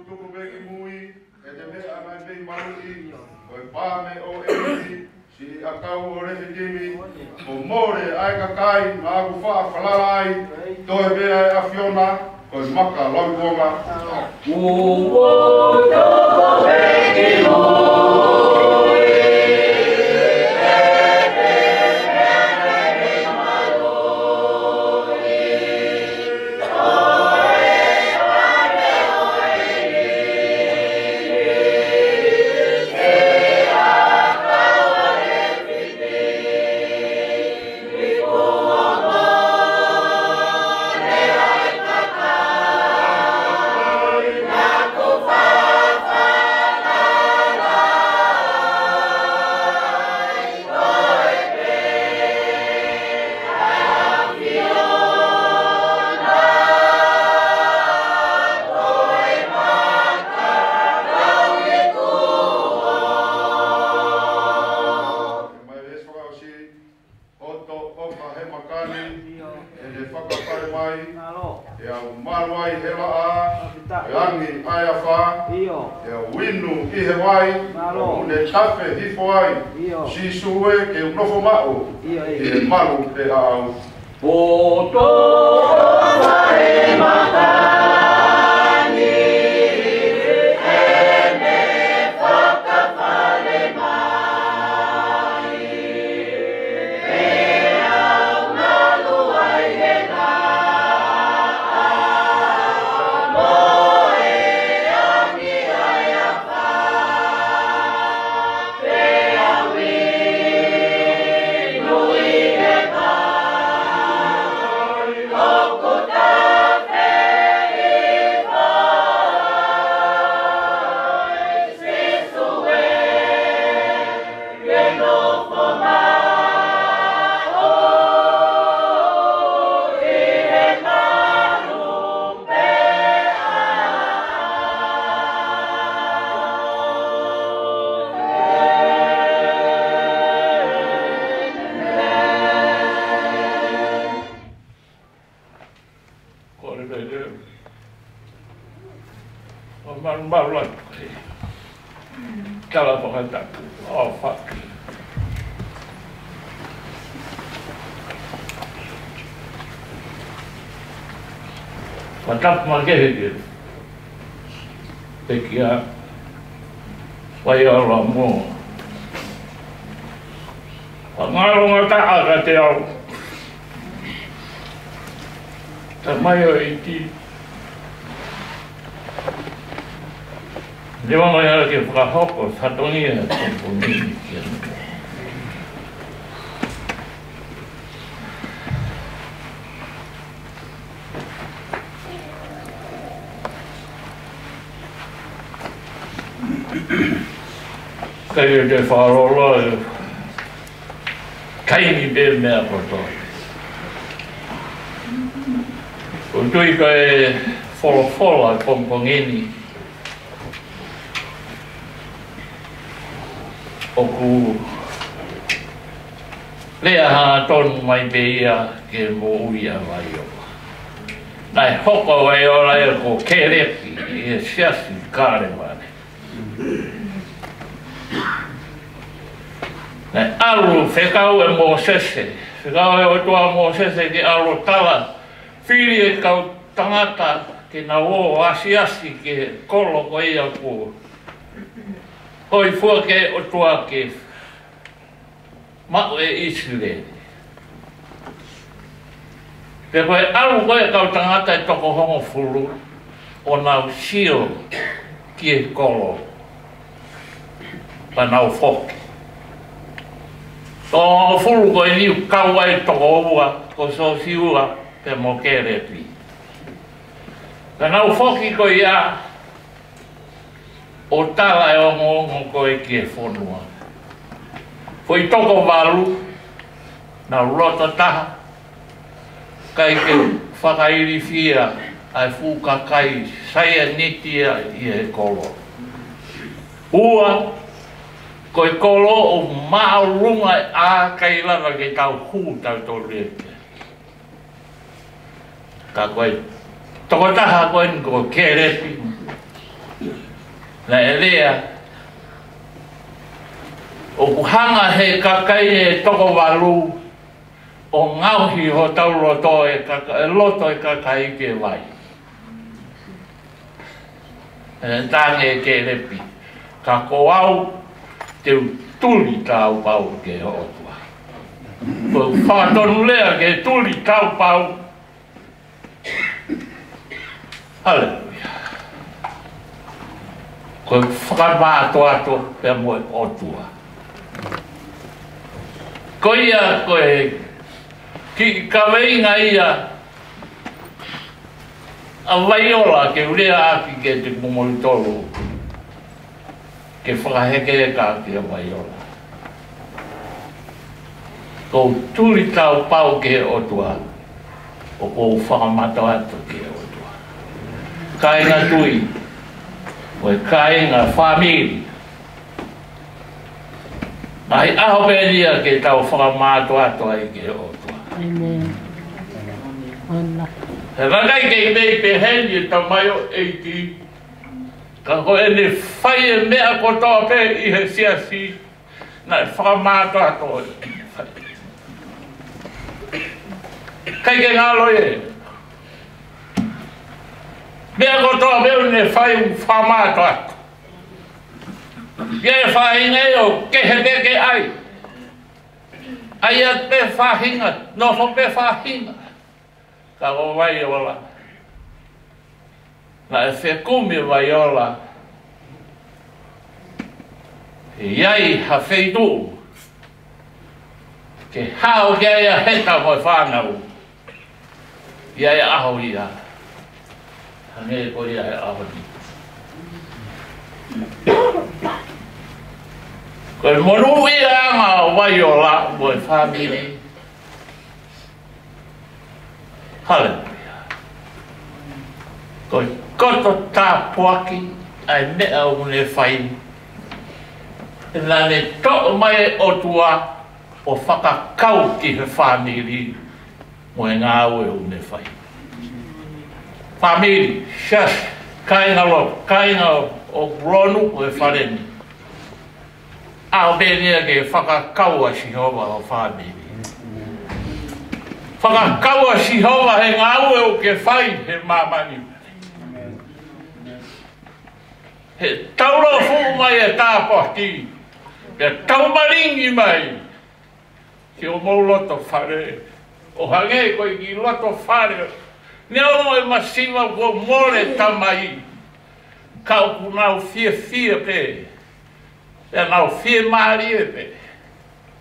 Tuku pē ki mui, ʻe te meʻa mai pē ʻi maluʻi, ko e pā mei ʻEiki, siʻi ʻakau ʻo Lefitimi, kuo mole ʻa e kakai naʻa ku faʻa falala ai, toe pē ʻa e ʻAfiona, ko e maka lauikuonga. Kuo tō pē ki mui, ʻe te meʻa mai pē ʻi maluʻi. Mai veesi fakaʻosi, ʻoku tō ʻofa he makani, ʻio, ʻene fakafale mai, mālō, ʻe au malu ai he laʻā, ʻo e angi ʻa e afā, ʻio, ʻe au inu ʻi he vai, mālō, ʻoku ne tafe hifo ai, ʻio, Sīsū ē ke u nofo maʻu, ʻio, ʻio, ʻi he malu pē ʻaʻau. Poto ʻofa he makani, ʻene fakafale mai, ʻe au malu ai he laʻā, mo e angi ʻa e afā. Ko e lele. ʻO malu malu atu. Tala fakatapu. ʻOfa. Fakatapu makehe ke pekia. Fai ala mo. Fakangalo ngataʻa kiate au. Tamai ʻo e ʻEiki. Neongo ia ke fakahoko fatongia te puni kia. Kai te fakalolo, kai ni pē meʻa kotoa. ʻOku ou tui ko e folofola pongipongi ni ʻoku lea hangatonu mai pē ia ki he moʻui ʻa Vaiola. Naʻe hoko ʻa Vaiola ia ko e kelepi ʻi he siasi Kalevale. Naʻe ʻalu fekau ʻe Mōsese, fekau ʻe he ʻOtua ʻa Mōsese ke ʻalu ʻo tala, fili e kau tangata ke nau ō ʻo asiasi ki he kolo ko ia kuo hōifua ki ai e ʻOtua ke maʻu ʻe ʻIsileli. Pea ko e ʻalu ko ē ʻa e kau tangata ʻe toko hongofulu ʻo nau sio ki he kolo, pea nau foki. Toko hongofulu ko eni ʻoku kau ai e toko ua, ko Siosiua pea mo Kelepi. Pea nau foki ko ia ʻo tala e ongoongo ko ē ki he fonua. Foʻi toko valu, nau loto taha, ʻikai ke fakailifia ʻa e fuʻu kakai saianiti ia ʻi he kolo. Ua, ko e kolo ʻoku māʻolunga ʻa e ʻā, ʻikai lava ke tau hū tautolu ia ki ai. Ka ko e tokotaha ko eni ko Kelepi, naʻe lea, ʻoku hanga ʻe he kakai ʻe toko valu ʻo ngaohi hotau loto ʻe kaka-, ʻe loto ʻe kakai ki he vai. ʻE tangi ʻe Kelepi, ka ko au te u tuli tāupau ki he ʻOtua. Ko e fakatonulea ki he tuli tāupau. Haleluia. Ko e fakamātoato pea mo e ʻOtua. Ko ia ko e kiʻi kaveinga ia ʻa Vaiola ke u lea ʻaki kiate kimoutolu, ke fakahekeheka ʻaki ʻa Vaiola. Ko e tuli tāupau ki he ʻOtua, ʻoku ou fakamātoato ki he ʻOtua. Kāinga tui, mo e kāinga fāmili, ʻa e ʻaho pē ia ke tau fakamātoato ai ki he ʻOtua. ʻĒmeni. ʻAna. He vakai kei mei pehē ni e tamaioʻeiki, ka ko ʻene fai e meʻa kotoa pē ʻi he siasi, naʻe fakamātoato ʻene fai. ʻIkai ke ngalo ia. Meʻa kotoa pē ʻoku ne fai ʻoku fakamātoato. ʻI ai e faʻahinga ia ʻoku kehe pē ke ʻai. ʻAi atu pē faʻahinga, nofo pē faʻahinga. Ka ko Vaiola, naʻe fekumi ʻa Vaiola, ʻi ai ha feituʻu ke hao ki ai ʻa Heta mo e fānau. ʻI ai e ʻaho ia, hangē ko ia he ʻaho ni. Ko e monūʻiaʻanga ʻo Vaiola mo e fāmili. Haleluia. Ko e koto tāpuaki ʻa e meʻa ʻoku ne fai. Naʻa ne toʻo mai e ʻOtua ʻo fakakau ki he fāmili mo e ngāue ʻoku ne fai. Fāmili, siasi, kāinga lotu, kāinga ʻoku lonu ʻo e fale ni. ʻAho pē ni ia ke fakakau ʻa Sihova ho fāmili. Fakakau ʻa Sihova he ngāue ʻoku ke fai he māmani. He tau lōfuʻu mai e tāpuaki, pea tau malingi mai ki homou loto fale, ʻo hangē ko e kiʻi loto fale. Neongo e masiva kuo mole tamai, ka ʻoku nau fiefia pē, pea nau fiemālie pē.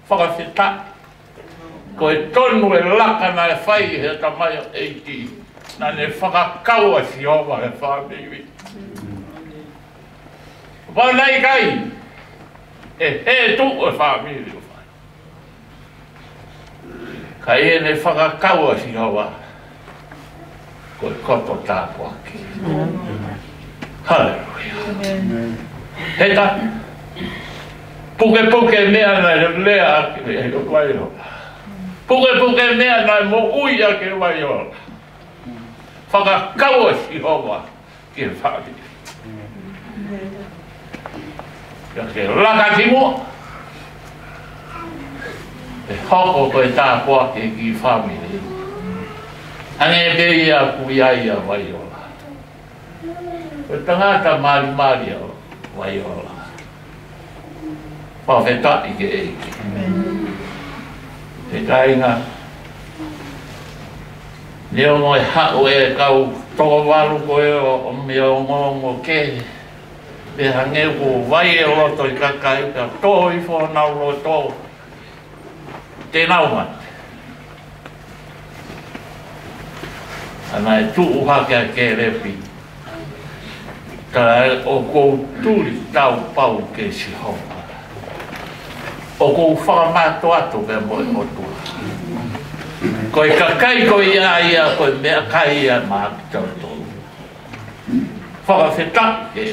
Fakafetaʻi. Ko e tonu e laka naʻe fai he tamaioʻeiki, naʻa ne fakakau ʻa Sihova he fāmili. Pea naʻe ʻikai, ʻe hē tuʻu e fāmili ʻo fai. Ka ʻi heʻene fakakau ʻa Sihova, ko e koto tāpuaki. Haleluia. He ka pukepuke meʻa naʻe lea ʻaki ʻe Vaiola. Pukepuke meʻa naʻe moʻui ʻaki ʻe Vaiola. Fakakau ʻa Sihova ki he fāmili. Ka ke laka ki muʻa, ʻe hoko ko e tāpuaki ki he fāmili. Hangē pē ia ʻoku ʻi ai ʻa Vaiola. Ko e tangata malimali ʻa Vaiola. Fakafetaʻi ki he ʻEiki. He kāinga, neongo e haʻu e kau toko valu ko ē ʻo, ʻo meʻa ongoongo kehe, pea hangē ʻoku vai e loto ʻo e kakai, pea tō hifo honau loto, te nau mate. Ka naʻe tuʻu hake ʻa Kēlepi, ka ʻoku ou tuli taupau kia Sihova. ʻOku ou fakamātoato pea mo e ʻOtua. Ko e kakai ko ia ia, ko e meʻakai ia maʻa kitautolu. Fakafetaʻi.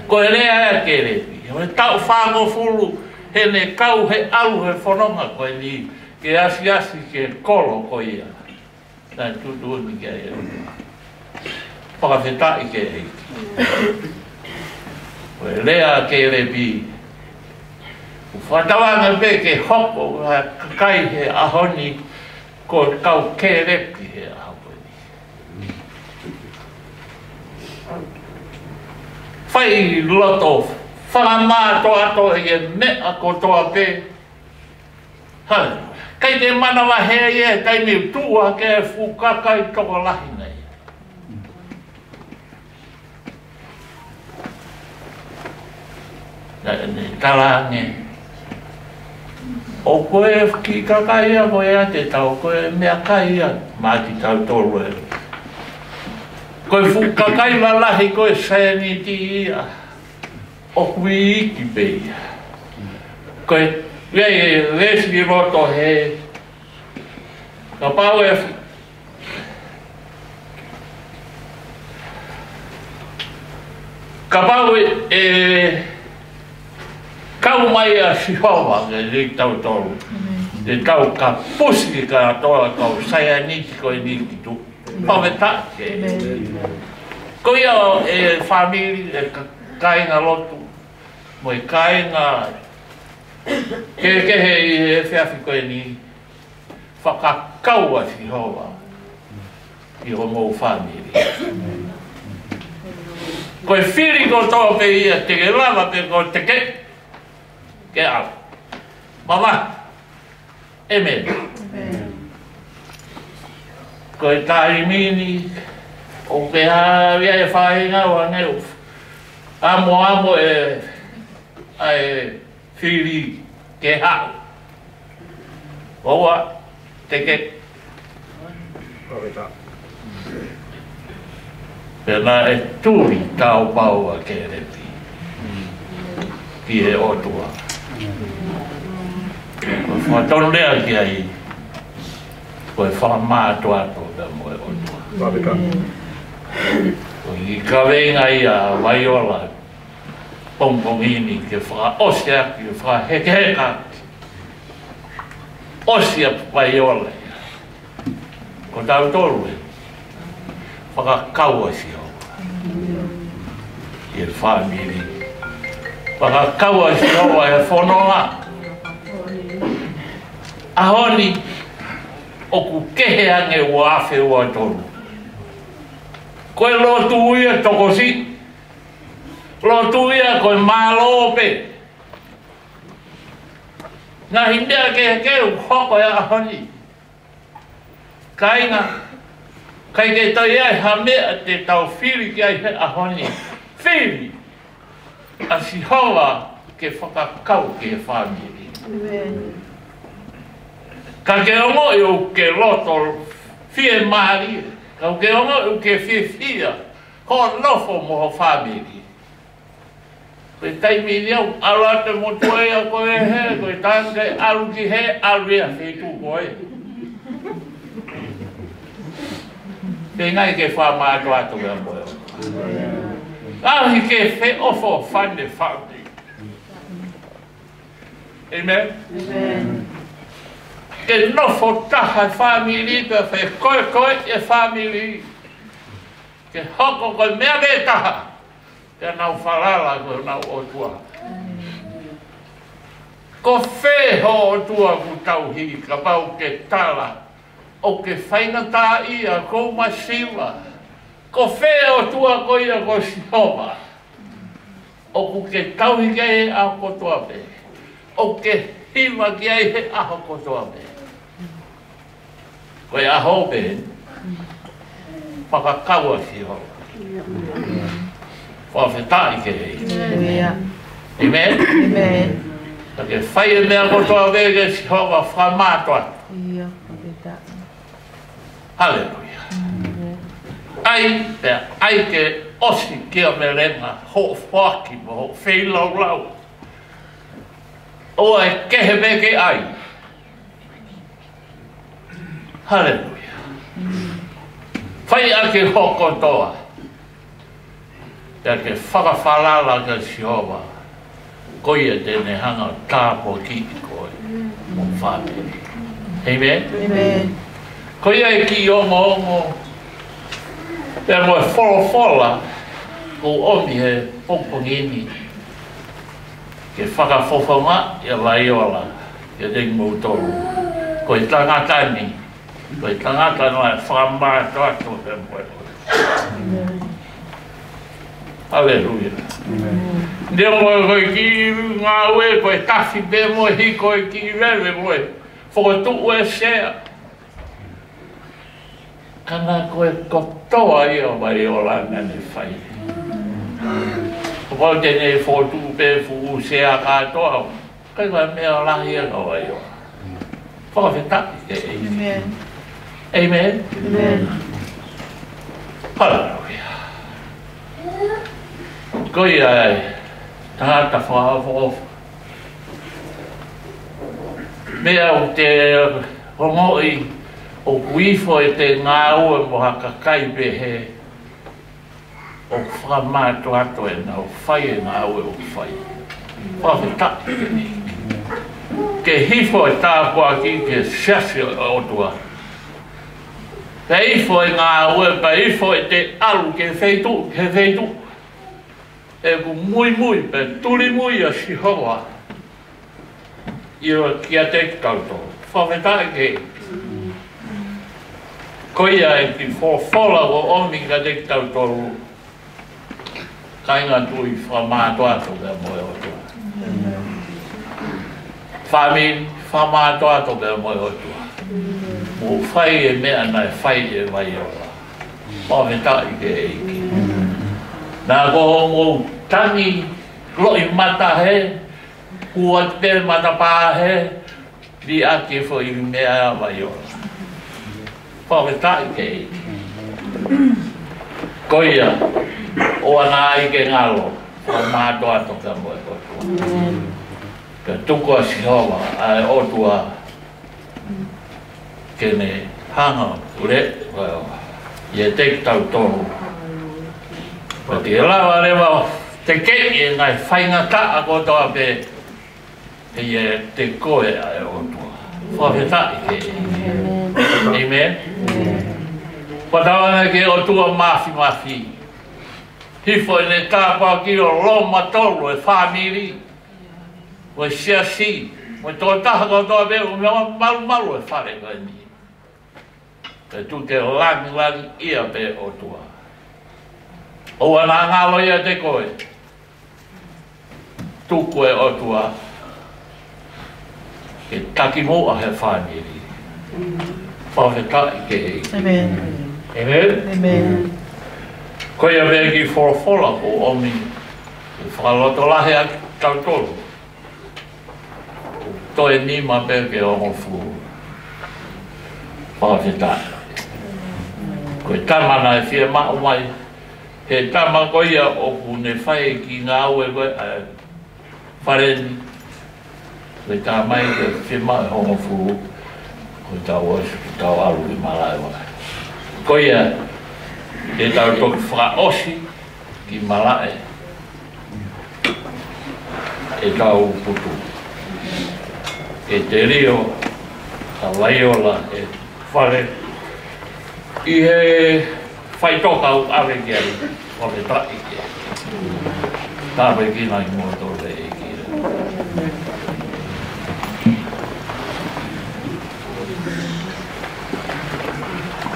Ko e lea ʻa Kēlepi, ʻi he taʻu fāngofulu heʻene kau he ʻalu he fononga ko eni ke asiasi ki he kolo ko ia naʻe tuʻutuʻuni ki ai ʻe he ʻOtua. Fakafetaʻi ki he ʻEiki. Ko e lea ʻa Kēlepi, ʻoku fakatauange pē ke hoko ʻa e kakai he ʻaho ni ko e kau Kēlepi he ʻaho ko eni. Fai loto fakamātoato ʻi he meʻa kotoa pē. Haleluia. ʻIkai ke manavahē ia he taimi ʻoku tuʻu hake e fuʻu kakai tokolahi nai. Naʻa ne talaange, ʻoku ʻi ai e kiʻi kakai ia ko ē ʻiate kitautolu, ko e meʻakai ia maʻa kitautolu ē. Ko e fuʻu kakai lalahi ko e sēniti ia, ʻoku iiki pē ia. Ko e, ʻi ai e veesi ʻi loto he, kapau ʻe, kapau ʻe, ʻe kau mai ʻa Sihova kiate kitautolu, te tau kapusi kātoa e kau sēniti ko eni ki tuʻa. Fakafetaʻi. Ko ia ʻe fāmili, ʻe ka-, kāinga lotu, mo e kāinga kehekehe ʻi he efiafi ko eni, fakakau ʻa Sihova ʻi homou fāmili. Ko e fili kotoa pē ia te ke lava pē koe te ke, ke ʻalu. Mavahe. ʻĒmeni. Ko e taimi ni, ʻoku ke hā via e faʻahinga ʻo hangē ʻoku ʻamoʻamo e, ʻa e fili ke haʻu. ʻOua te ke. Pea naʻe tuli taupau ʻa Kēlepi ki he ʻOtua. Ko e fakatonulea ki ai, ko e fakamātoato pea mo e ʻOtua. Ko e kaveinga ia ʻa Vaiola pongipongi ni ke fakaʻosi ʻaki, ke fakahekeheka ʻaki. ʻOsi ʻa Vaiola ia. Ko tautolu ē, fakakau ʻa Sihova ʻi he fāmili. Fakakau ʻa Sihova he fononga. ʻAho ni, ʻoku kehe ange ua afe ua tolu. Ko e lotu ia tokosiʻi. Lotu ia ko e mālō pē. Ngaahi meʻa kehekehe ʻoku hoko he ʻaho ni. Kāinga, ʻikai ke toe ʻi ai ha meʻa te tau fili ki ai he ʻaho ni. Fili ʻa Sihova ke fakakau ki he fāmili. Ka ke ongoʻi ʻoku ke loto fiemālie. Ka ke ongoʻi ʻoku ke fiefia hoʻo nofo mo ho fāmili. Ko e taimi ni ʻoku ʻalu atu e motuʻa ia ko ē hē, ko e taimi ke ʻalu ki hē, ʻalu ia he feituʻu ko ē. Feinga ke fakamātoato ia mo e ʻOtua. Lahi ke feʻofoʻofani e fāmili. Amen. Ke nofo taha e fāmili, pea fekoekoeʻi e fāmili. Ke hoko ko e meʻa pē taha. Pea nau falala ki honau ʻOtua. Ko fē ho ʻotua ʻoku tauhi, kapau ke tala ʻoku ke faingataʻaʻia, ʻoku masiva. Ko fē ʻotua ko ia ko Sihova ʻoku ke tauhi ki ai he ʻaho kotoa pē, ʻoku ke hiva ki ai he ʻaho kotoa pē. Ko e ʻaho pē, fakakau ʻa Sihova. Fakafetaʻi ki he ʻEiki. Haleluia. Amen. Amen. Ka ke fai e meʻa kotoa pē kia Sihova, fakamātoato. Ia, fakafetaʻi. Haleluia. ʻAi, pea ʻai ke ʻosi kia melenga hoʻo foaki mo hoʻo feilaulau. ʻOua ʻe kehe pē ke ʻai. Haleluia. Fai ʻaki ho kotoa. Pea ke fakafalala kia Sihova. Ko ia te ne hanga ʻo tāpuakiʻi koe mo e fāmili. Amen? Amen. Ko ia e kiʻi ongoongo, pea mo e folofola, ʻoku ʻomi he pongipongi ni. Ke fakafofongaʻi ʻa Vaiola, kiate kimoutolu. Ko e tangata ni, ko e tangata naʻe fakamātoato pē mo e. Haleluia. Amen. Neongo ko e kiʻi ngāue, ko e tafi pē mo e hiko e kiʻi veve mo e fokotuʻu e sea. Ka naʻe ko e kotoa ia ʻa Vaiola naʻa ne fai. Kapau te ne fokotuʻu pē fuʻu sea kātoa, ʻikai ko e meʻa lahi ia kia Vaiola. Fakafetaʻi ki he ʻEiki. Amen. Amen. Amen. Haleluia. Ko ia ai, tangata fakaʻofoʻofa. Meʻa ʻoku te ongoʻi ʻoku ifo ʻete ngāue mo ha kakai pehē, ʻoku fakamātoato ʻenau fai e ngāue ʻoku fai. Fakafetaʻi ki he ʻEiki. Ke hifo e tāpuaki ki he siasi ʻo e ʻOtua. Pea ifo e ngāue, pea ifo ʻete ʻalu ki he feituʻu, ki he feituʻu. ʻOku muimui pē tulimui ʻa Sihova ʻiate kitautolu. Fakafetaʻi ki he ʻEiki. Ko ia e kiʻi folofola ʻoku ʻomi kiate kitautolu. Kāinga tui, fakamātoato pē mo e ʻOtua. Fāmili, fakamātoato pē mo e ʻOtua. Mou fai e meʻa naʻe fai ʻe Vaiola. Fakafetaʻi ki he ʻEiki. Naʻa ko hoʻomou tangi loʻimata hē, hū atu pē matapā hē, liʻaki e foʻi meʻa ʻa Vaiola. Fakafetaʻi ki he ʻEiki. Ko ia, ʻoua naʻa ʻai ke ngalo, fakamātoato pē mo e ʻOtua. Pea tuku ʻa Sihova, ʻa e ʻOtua, ke ne hanga ʻo leʻo ʻiate kitautolu. Pea te lava leva ʻo tekeʻi e ngaahi faingataʻa kotoa pē, ʻiate koe ʻa e ʻOtua. Fakafetaʻi ki he ʻEiki. Amen. Fakatauange ki he ʻOtua Māfimafi. Hifo ʻene tāpuaki ʻo loma tolu e fāmili. Mo e siasi, mo e tokotaha kotoa pē ʻoku malumalu e fale ko eni. Ke tuku ke langilangiʻia pē ʻOtua. ʻOua naʻa ngalo ʻiate koe. Tuku e ʻOtua ke takimuʻa he fāmili. Fakafetaʻi ki he ʻEiki. Amen. Amen. Amen. Ko ia pē kiʻi folofola ʻoku ʻomi ke fakalotolahi ʻaki kitautolu. Toe nima pē ke hongofulu. Fakafetaʻi. Ko e tama naʻe fiemaʻu mai. He tama ko ia ʻoku ne fai e kiʻi ngāue ko ē ʻa e fale ni. Ko e tama ia ke fiemaʻu e hongofulu. Ko e tau ʻosi, ko e tau ʻalu ki malaʻe vaʻe. Ko ia, Te tau toki fakaʻosi ki malaʻe ʻetau putu. Ke telio ʻa Vaiola he fale ʻi he faʻitoka ʻoku ʻave ki ai, ʻo ke taʻi ke. Tāpuekina kimoutolu ʻe he ʻEiki.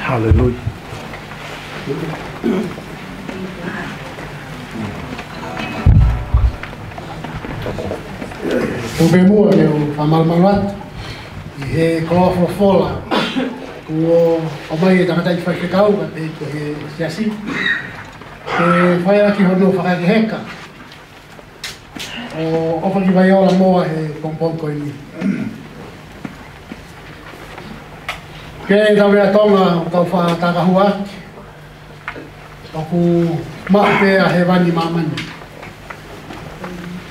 Haleluia. Tuku pē muʻa ke u fakamalumalu atu ʻi he koloa folofola kuo ʻomai ʻe he tangataʻeiki faifekau kae pehē ki he siasi, ke fai ʻaki hono fakahekeheka ʻo ʻofa ki Vaiola Moa he pongipongi ko eni. Ke tau lea Tonga ʻo tau fakatakahuaʻaki, ʻoku maʻu pē ʻa hēvani ʻi māmani.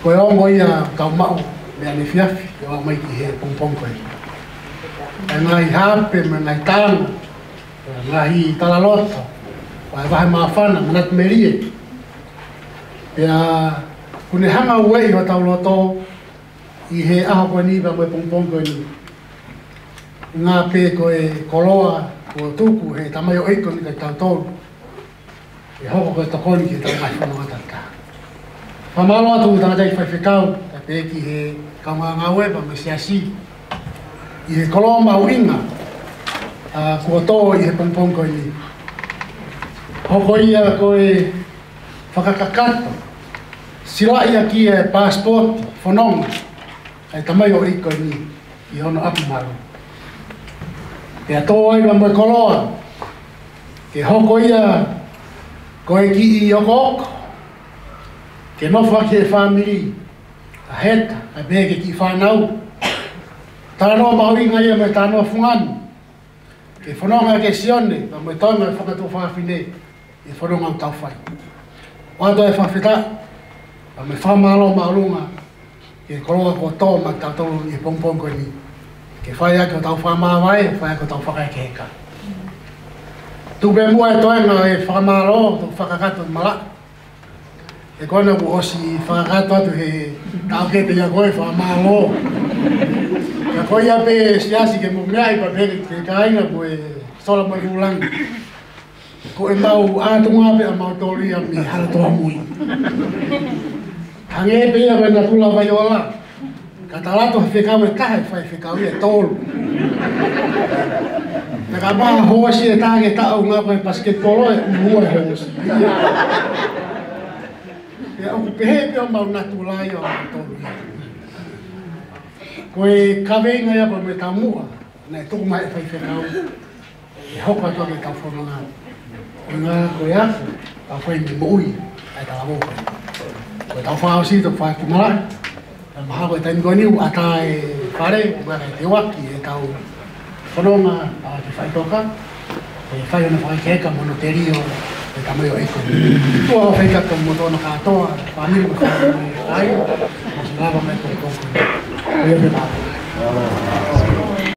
Ko e ongo ia ʻoku tau maʻu mei ʻanefiafi ʻo aʻu mai ki he pongipongi ko eni. ʻA e ngaahi hape, mo e ngaahi tango, mo e ngaahi talaloto, ʻa e vahe māfana, manatu melie. Pea ʻoku ne hanga ʻo ueʻi hotau loto ʻi he ʻaho ko eni pea mo e pongipongi ko eni. Ngā pē ko e koloa kuo tuku ʻe he tamaioʻeiki ko eni kiate kitautolu, ke hoko ko e tokoni ki heʻetau ngaahi fononga takitaha. Fakamālō atu tangataʻeiki faifekau, kae pehē ki he kau ngāue pea mo e siasi, ʻi he koloa mahuʻinga, ʻa, kuo tō ʻi he pongipongi ko eni. Hoko ia ko e fakakakato, silaʻi ʻaki e passport fononga ʻa e tamaioʻeiki ko eni ʻi hono ʻapi malu. Pea tō ai pea mo e koloa, ke hoko ia ko e kiʻi okooko, ke nofo ʻaki ʻe he fāmili, ʻa Heta, kae pehē ki he kiʻi fānau. Talanoa mahuʻinga ia mo e talanoa fungani, ke fononga ʻaki ʻe Sione pea mo e toenga ʻo e fanga tuofāfine ʻi he fononga ʻoku tau fai. ʻOatu e fakafetaʻi pea mo e fakamālō māʻolunga ki he koloa kuo tō maʻa kitautolu ʻi he pongipongi ko eni, ke fai ʻaki hotau fakamāvae, fai ʻaki hotau fakahekeheka. Tuku pē muʻa e toenga e fakamālō, toki fakakakato e malaʻe. He ko ena kuo ʻosi fakakakato atu ʻe he taʻokete ia ko e fakamālō. Ka ko ia pē siasi ke mou meaʻi pea pehē ki he kāinga ko e sola mo e kūlangi. Ko ʻemau ʻātunga pē ʻamautolu ia mei Halatoamui. Hangē pē ia ko e natula ʻo Vaiola. Ka tala atu ha fekau ʻe taha, ʻe fai fekau ia ʻe tolu. Pea kapau ʻe hoosi e taha ke taʻu ngā ko e pasiketipolo ʻe ua ʻe hoosi. Pea ʻoku pehē pē ʻemau natula ia ʻamautolu ia. Ko e kaveinga ia pea mo e taumuʻa naʻe tuku mai ʻe he faifekau, ke hoko atu ʻaki ʻetau fononga. Ko e ngaahi ko ia, tau fai mei moʻui ʻa e talavou ko ē. Ko ʻetau fakaʻosi, tau fai ki malaʻe. Pea mahalo ko e taimi ko eni ʻoku ʻatā e fale, ʻoku ʻikai ke teuaki ʻetau fononga, ʻa, ki faʻitoka. ʻE fai hono fakahekeheka mo hono telio ʻe he tamaioʻeiki. Tuʻa ʻofa ʻi he kau motuʻa kātoa, fāmili mo e fāmili, ʻai, mo e sila mo e koko. Ko ia pē mālō.